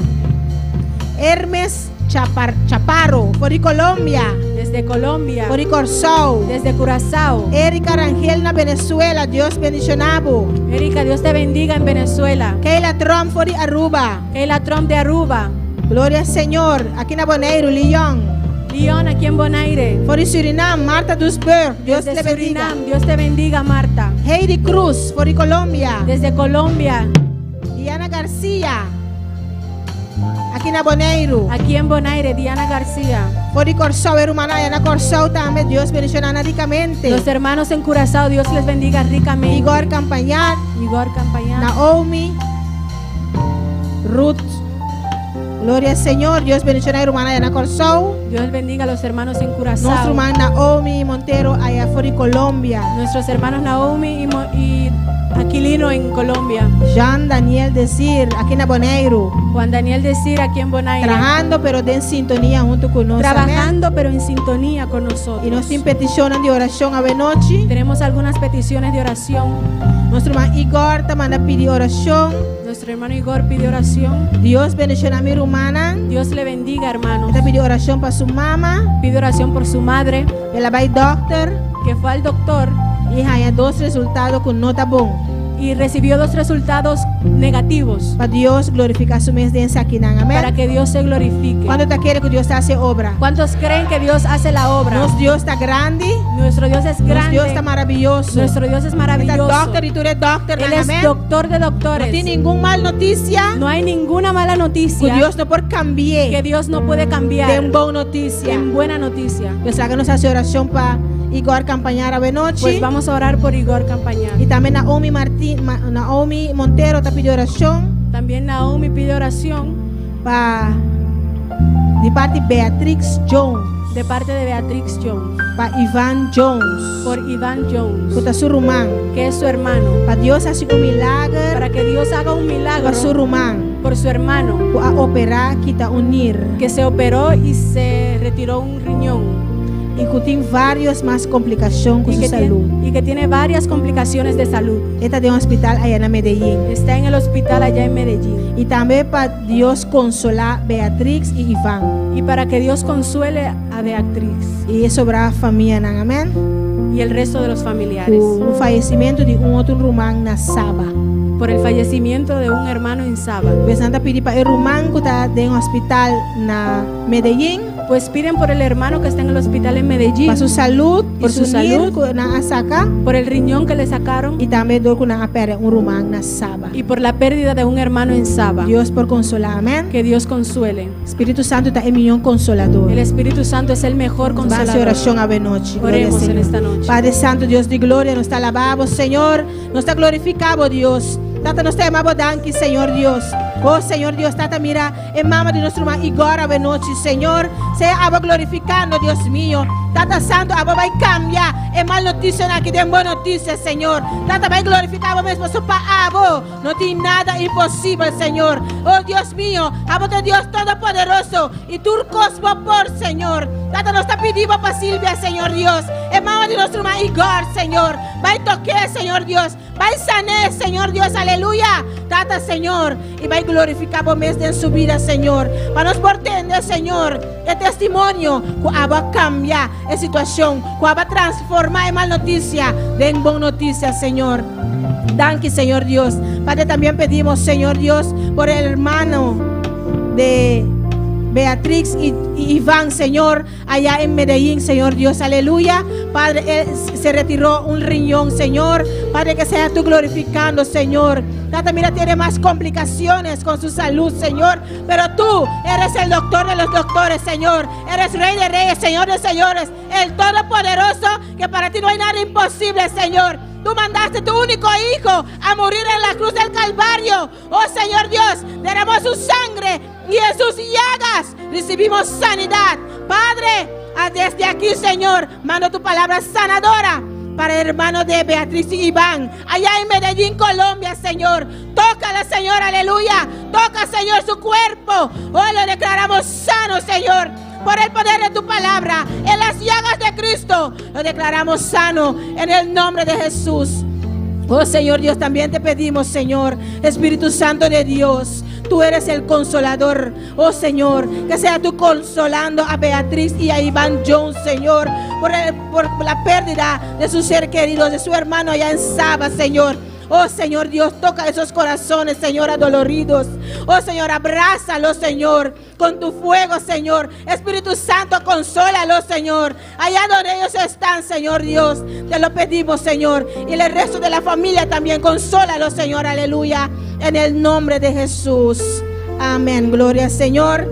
Hermes Chapar, Chaparro, for di Colombia, desde Colombia, for di Kòrsou. desde Curazao. Erika Rangel na Venezuela, Dios bendishoná bo. Erika, Dios te bendiga en Venezuela. Keila Trump for di Aruba. Keila Trump de Aruba. Gloria al Señor, aki na Boneiru, Leon. León, aquí en Bonaire. For di Surinam, Marta Dusberg, Dios Desde le bendiga. Surinam, Dios te bendiga, Marta. Heidi Cruz, for di Colombia. Desde Colombia, Diana García, aki na Boneiru. aquí en Bonaire, Diana García. For di Kòrsou, rumannan na Kòrsou tambe, Dios bendishoná rikamente. Los hermanos en Curazao, Dios les bendiga ricamente. Igor Campañar, Igor Campañán. Naomi, Ruth. Gloria al Señor, Dios bendishoná rumannan na Kòrsou. Dios bendiga a los hermanos en Nos Curazao. ruman Naomi Montero, aya for di Colombia. Nuestros hermanos Naomi y Aquilino en Colombia. Jean Daniel Desir, aki na Boneiru. Juan Daniel Decir aquí en Bonaire. Trahando, pero den sintonia huntu ku nos. Trabajando pero en sintonía con nosotros. I nos tin petishon di orashon anochi. Tenemos algunas peticiones de oración. Nos ruman Igor ta manda pidi orashon. Nuestro hermano Igor pide oración. Dios bendishoná mi rumannan. Dios le bendiga, hermanos. E ta pidi orashon pa su mama. Pide oración por su madre, El a bai dòkter que fue al doctor i haña dos resultado ku no ta bon. y recibió dos resultados negativos Pa Dios glorifiká su mes den esakinan. para Amèn. que Dios se glorifique. Kuantu ta kere ku Dios ta hasi obra? ¿Cuántos creen que Dios hace la obra? Nos Dios ta grandi. Nuestro Dios es Nos grande. Dios ta maravioso. Nuestro Dios es E ta maravilloso. dòkter di tur dòkter. Él es Amèn. doctor de No doctores. tin ningun mal notisia. No hay ninguna mala Ku noticia Dios no por kambia. que Dios no puede cambiar Den bon notisia. en buena noticia. Dios laga nos hasi orashon pa Igor Campañar anochi. Pues vamos a orar por Igor Campañán. I tambe Naomi Martín, Naomi Montero ta pidiendo orashon También Naomi pide oración pa di parti Beatrix Jones, de parte de Beatrix Jones pa Ivan Jones, por Iván Jones, ku ta su ruman, que es su hermano, pa Dios hasi un milager para que Dios haga un milagro pa su ruman, por su hermano ku a operá kita un nir. que se operó y se retiró un riñón. I ku tin vários mas komplikashon ku Y su que, salú. tiene, y que tiene varias complicaciones de salud. E ta den hospital aya na Medellín. Está en el hospital allá en Medellín. I tambe pa Dios konsolá Beatrix i Ivan. Y para que Dios consuele a Beatriz I sobrá famianan, amèn. y el resto de los familiares. Ku fayesimentu di un otro ruman na Saba. Por el fallecimiento de un hermano en Saba. Pues nan ta pidi pa e ruman ku ta den hospital na Medellín. Pues piden por el hermano que está en el hospital en Medellín. Pa su salú, Por su salud. ku nan a saka. Por el riñón que le sacaron. I tambe dor ku nan a pèrdè un ruman na Saba. Y por la pérdida de un hermano en Saba. Dios por konsolá, amèn. Que Dios consuele. Spiritu Santu ta e mihó konsoladó. El Espíritu Santo es el mejor Ban hasi consolador. orashon awe nochi. Gloria al Oremos en Señor. esta noche. Padre Santo, Dios di gloria, nos ta alabá Bo, Señor. Nos ta glorifiká Bo, Dios. Tata, nos ta yama Bo danki, Señor Dios. Oh, Señor Dios, Tata, mira, e mama di nos ruman Igor awe nochi, Señor. Sea Abo glorifikando, Dios mio. Tata Santu, Abo bai kambia e mal notisianan aki den bon notisia, Señor. Tata, bai glorifiká Bo mes, pasobra pa Abo no tin nada imposibel, Señor. Oh, Dios mio, Abo ta Dios Todopoderoso i tur kos Bo por, Señor. Tata, nos ta pidi Bo pa Silvia, Señor Dios, e mama di nos ruman Igor, Señor. Bai tok'é, Señor Dios. Bai san'é, Señor Dios, aleluya. Tata, Señor, i bai glorifiká Bo mes den su bida, Señor. Pa nos por tende, Señor, e testimonio ku Abo a kambia e situashon, ku Abo a transformá e mal notisia den bon notisia, Señor. Danki, Señor Dios. Padre, también pedimos, Señor Dios, por el hermano de Beatrix y Iván, Señor, allá en Medellín, Señor Dios, aleluya. Padre, él se retiró un riñón, Señor. Padre, que sea tú glorificando, Señor. Tata, mira, tiene más complicaciones con su salud, Señor. Pero tú eres el doctor de los doctores, Señor. Eres Rey de reyes, Señor de señores. El Todopoderoso, que para ti no hay nada imposible, Señor. Tú mandaste tu único hijo a morir en la cruz del Calvario. Oh, Señor Dios, derramó su sangre y en sus llagas recibimos sanidad. Padre, ah, desde aquí, Señor, mando tu palabra sanadora para el hermano de Beatriz y Iván, allá en Medellín, Colombia, Señor. Tócala, Señor, aleluya. Toca, Señor, su cuerpo. Hoy lo declaramos sano, Señor. Por el poder de tu palabra, en las llagas de Cristo, lo declaramos sano en el nombre de Jesús. Oh Señor Dios, también te pedimos, Señor, Espíritu Santo de Dios, tú eres el consolador. Oh Señor, que sea tú consolando a Beatriz y a Iván Jones, Señor, por, por la pérdida de su ser querido, de su hermano allá en Saba, Señor. Oh Señor Dios, toca esos corazones, Señor, adoloridos. Oh Señor, abrázalos, Señor, con tu fuego, Señor. Espíritu Santo, consólalos, Señor. Allá donde ellos están, Señor Dios, te lo pedimos, Señor. Y el resto de la familia también, consólalos, Señor, aleluya. En el nombre de Jesús. Amén. Gloria al Señor.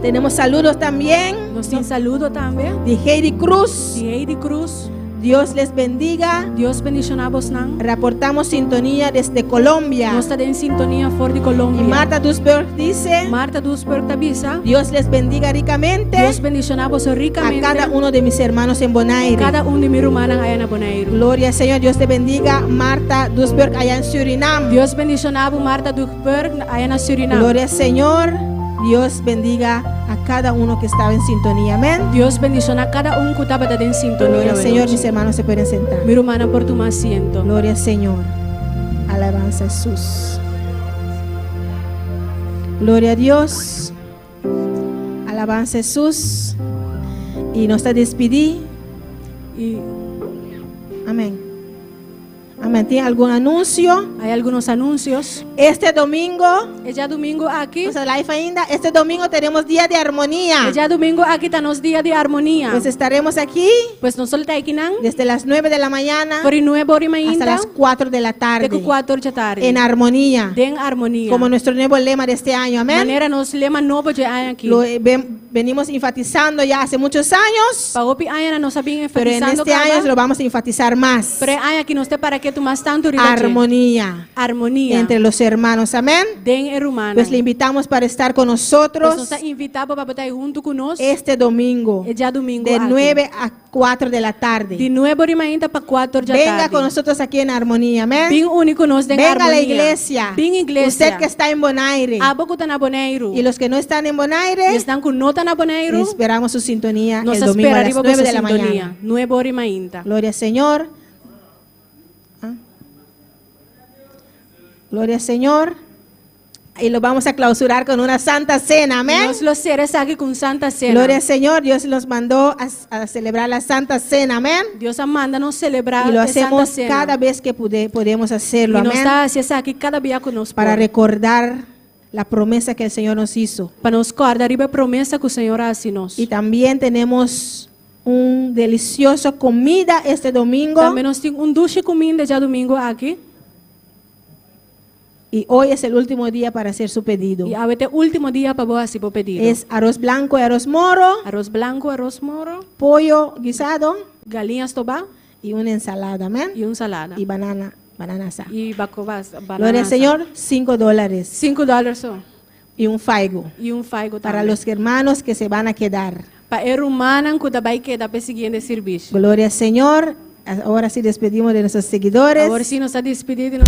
Tenemos saludos también. Nos tin saludo tambe. De Heidi Cruz. Di Heidi Cruz. Dios les bendiga. Dios bendishoná bosnan. Reportamos sintonía desde Colombia. Nos ta den sintonia for di Colombia. Y Marta Duisberg dice. Marta Duisberg ta bisa. Dios les bendiga ricamente. Dios bendishoná boso rikamente. A cada uno de mis hermanos en Bonaire. Kada un di mi rumannan aya na Boneiru. Gloria al Señor. Dios te bendiga, Marta Duisberg, allá en Surinam. Dios bendishoná bo Marta Duisberg aya na Surinam. Gloria al Señor. Dios bendiga a cada uno que estaba en sintonía. Amén. Dios bendishoná kada un ku tabata den sintonia. Gloria al Señor. Mis hermanos se pueden sentar. Mi rumannan por tuma asiento. Gloria al Señor. Alabanza a Jesús. Gloria a Dios. Alabanza a Jesús. I nos ta despedí. I Amèn. Amèn. ¿Tin algun anunsio? Hay algunos anuncios. Este domingo. E djadumingu aki. Nos live ainda. Este domingo tenemos día de armonía. E djadumingu aki ta nos dia di armonia. Pues estaremos aquí. Pues nos lo ta akinan. Desde las 9 de la mañana. For di 9 or di mainta. Hasta las 4 de la tarde. Te ku 4 di atardi. En armonía. Den armonia. Como nuestro nuevo lema de este año. Amén. Manera nos lema nobo di e aña aki. Lo venimos enfatizando ya hace muchos años. Pa hopi aña nos a bin Pero en enfatizando este año lo vamos a enfatizar más. Pero e aña aki nos ta para ketu ketu mas tantu riba dje. Armonía Armonia. entre los hermanos. Amén. Den e rumannan. Pues le invitamos para estar con Pues nosotros nos ta invitá bo pa ta huntu ku nos. este domingo E djadumingu de aki. 9 a 4 de la tarde. Di 9 or di mainta pa 4 di Venga tardi. con nosotros aquí en Armonía. Amén. Bin uni ku nos den Venga a la Armonia. iglesia. Bin iglesia. Usted que está en Bonaire Abo ku ta na Boneiru. y los que no están en Bonaire, I esnan ku no ta na Boneiru. esperamos su sintonía Nos el domingo spera a las riba 9 boso de la sintonia. mañana. 9 or di mainta. Gloria al Señor. Ah. Gloria al Señor. Y lo vamos a clausurar con una santa cena. Amén. Nos lo sera esaki ku Santa Sena. Gloria al Señor. Dios nos mandó a celebrar la santa cena. Amén. Dios a manda nos selebrá Y lo e Santa hacemos Sena. cada vez que podemos hacerlo. I nos Amén. ta hasi esaki kada bia ku nos Para por. recordar la promesa que el Señor nos hizo. Pa nos kòrda riba e promesa ku Señor a hasi nos. Y también tenemos un delicioso comida este domingo. Tambe nos tin un dushi kuminda djadumingu aki. Y hoy es el último día para hacer su pedido. I awe ta e último dia pa bo hasi bo pedido. Es arroz blanco y arroz moro, Aros blanku, aros moro, pollo guisado galiña stobá y una ensalada. Amén. i un salada. Y banana, banana asada. I bakobas, banana. Gloria al Señor, 5 dólares 5 dòler so. y un faigo I un faigo para tambe. los hermanos que se van a quedar. Pa e rumannan ku ta bai keda pa e siguiente servisio. Gloria al Señor. Ahora sí despedimos de nuestros seguidores. Awor sí nos ta despedí di nos.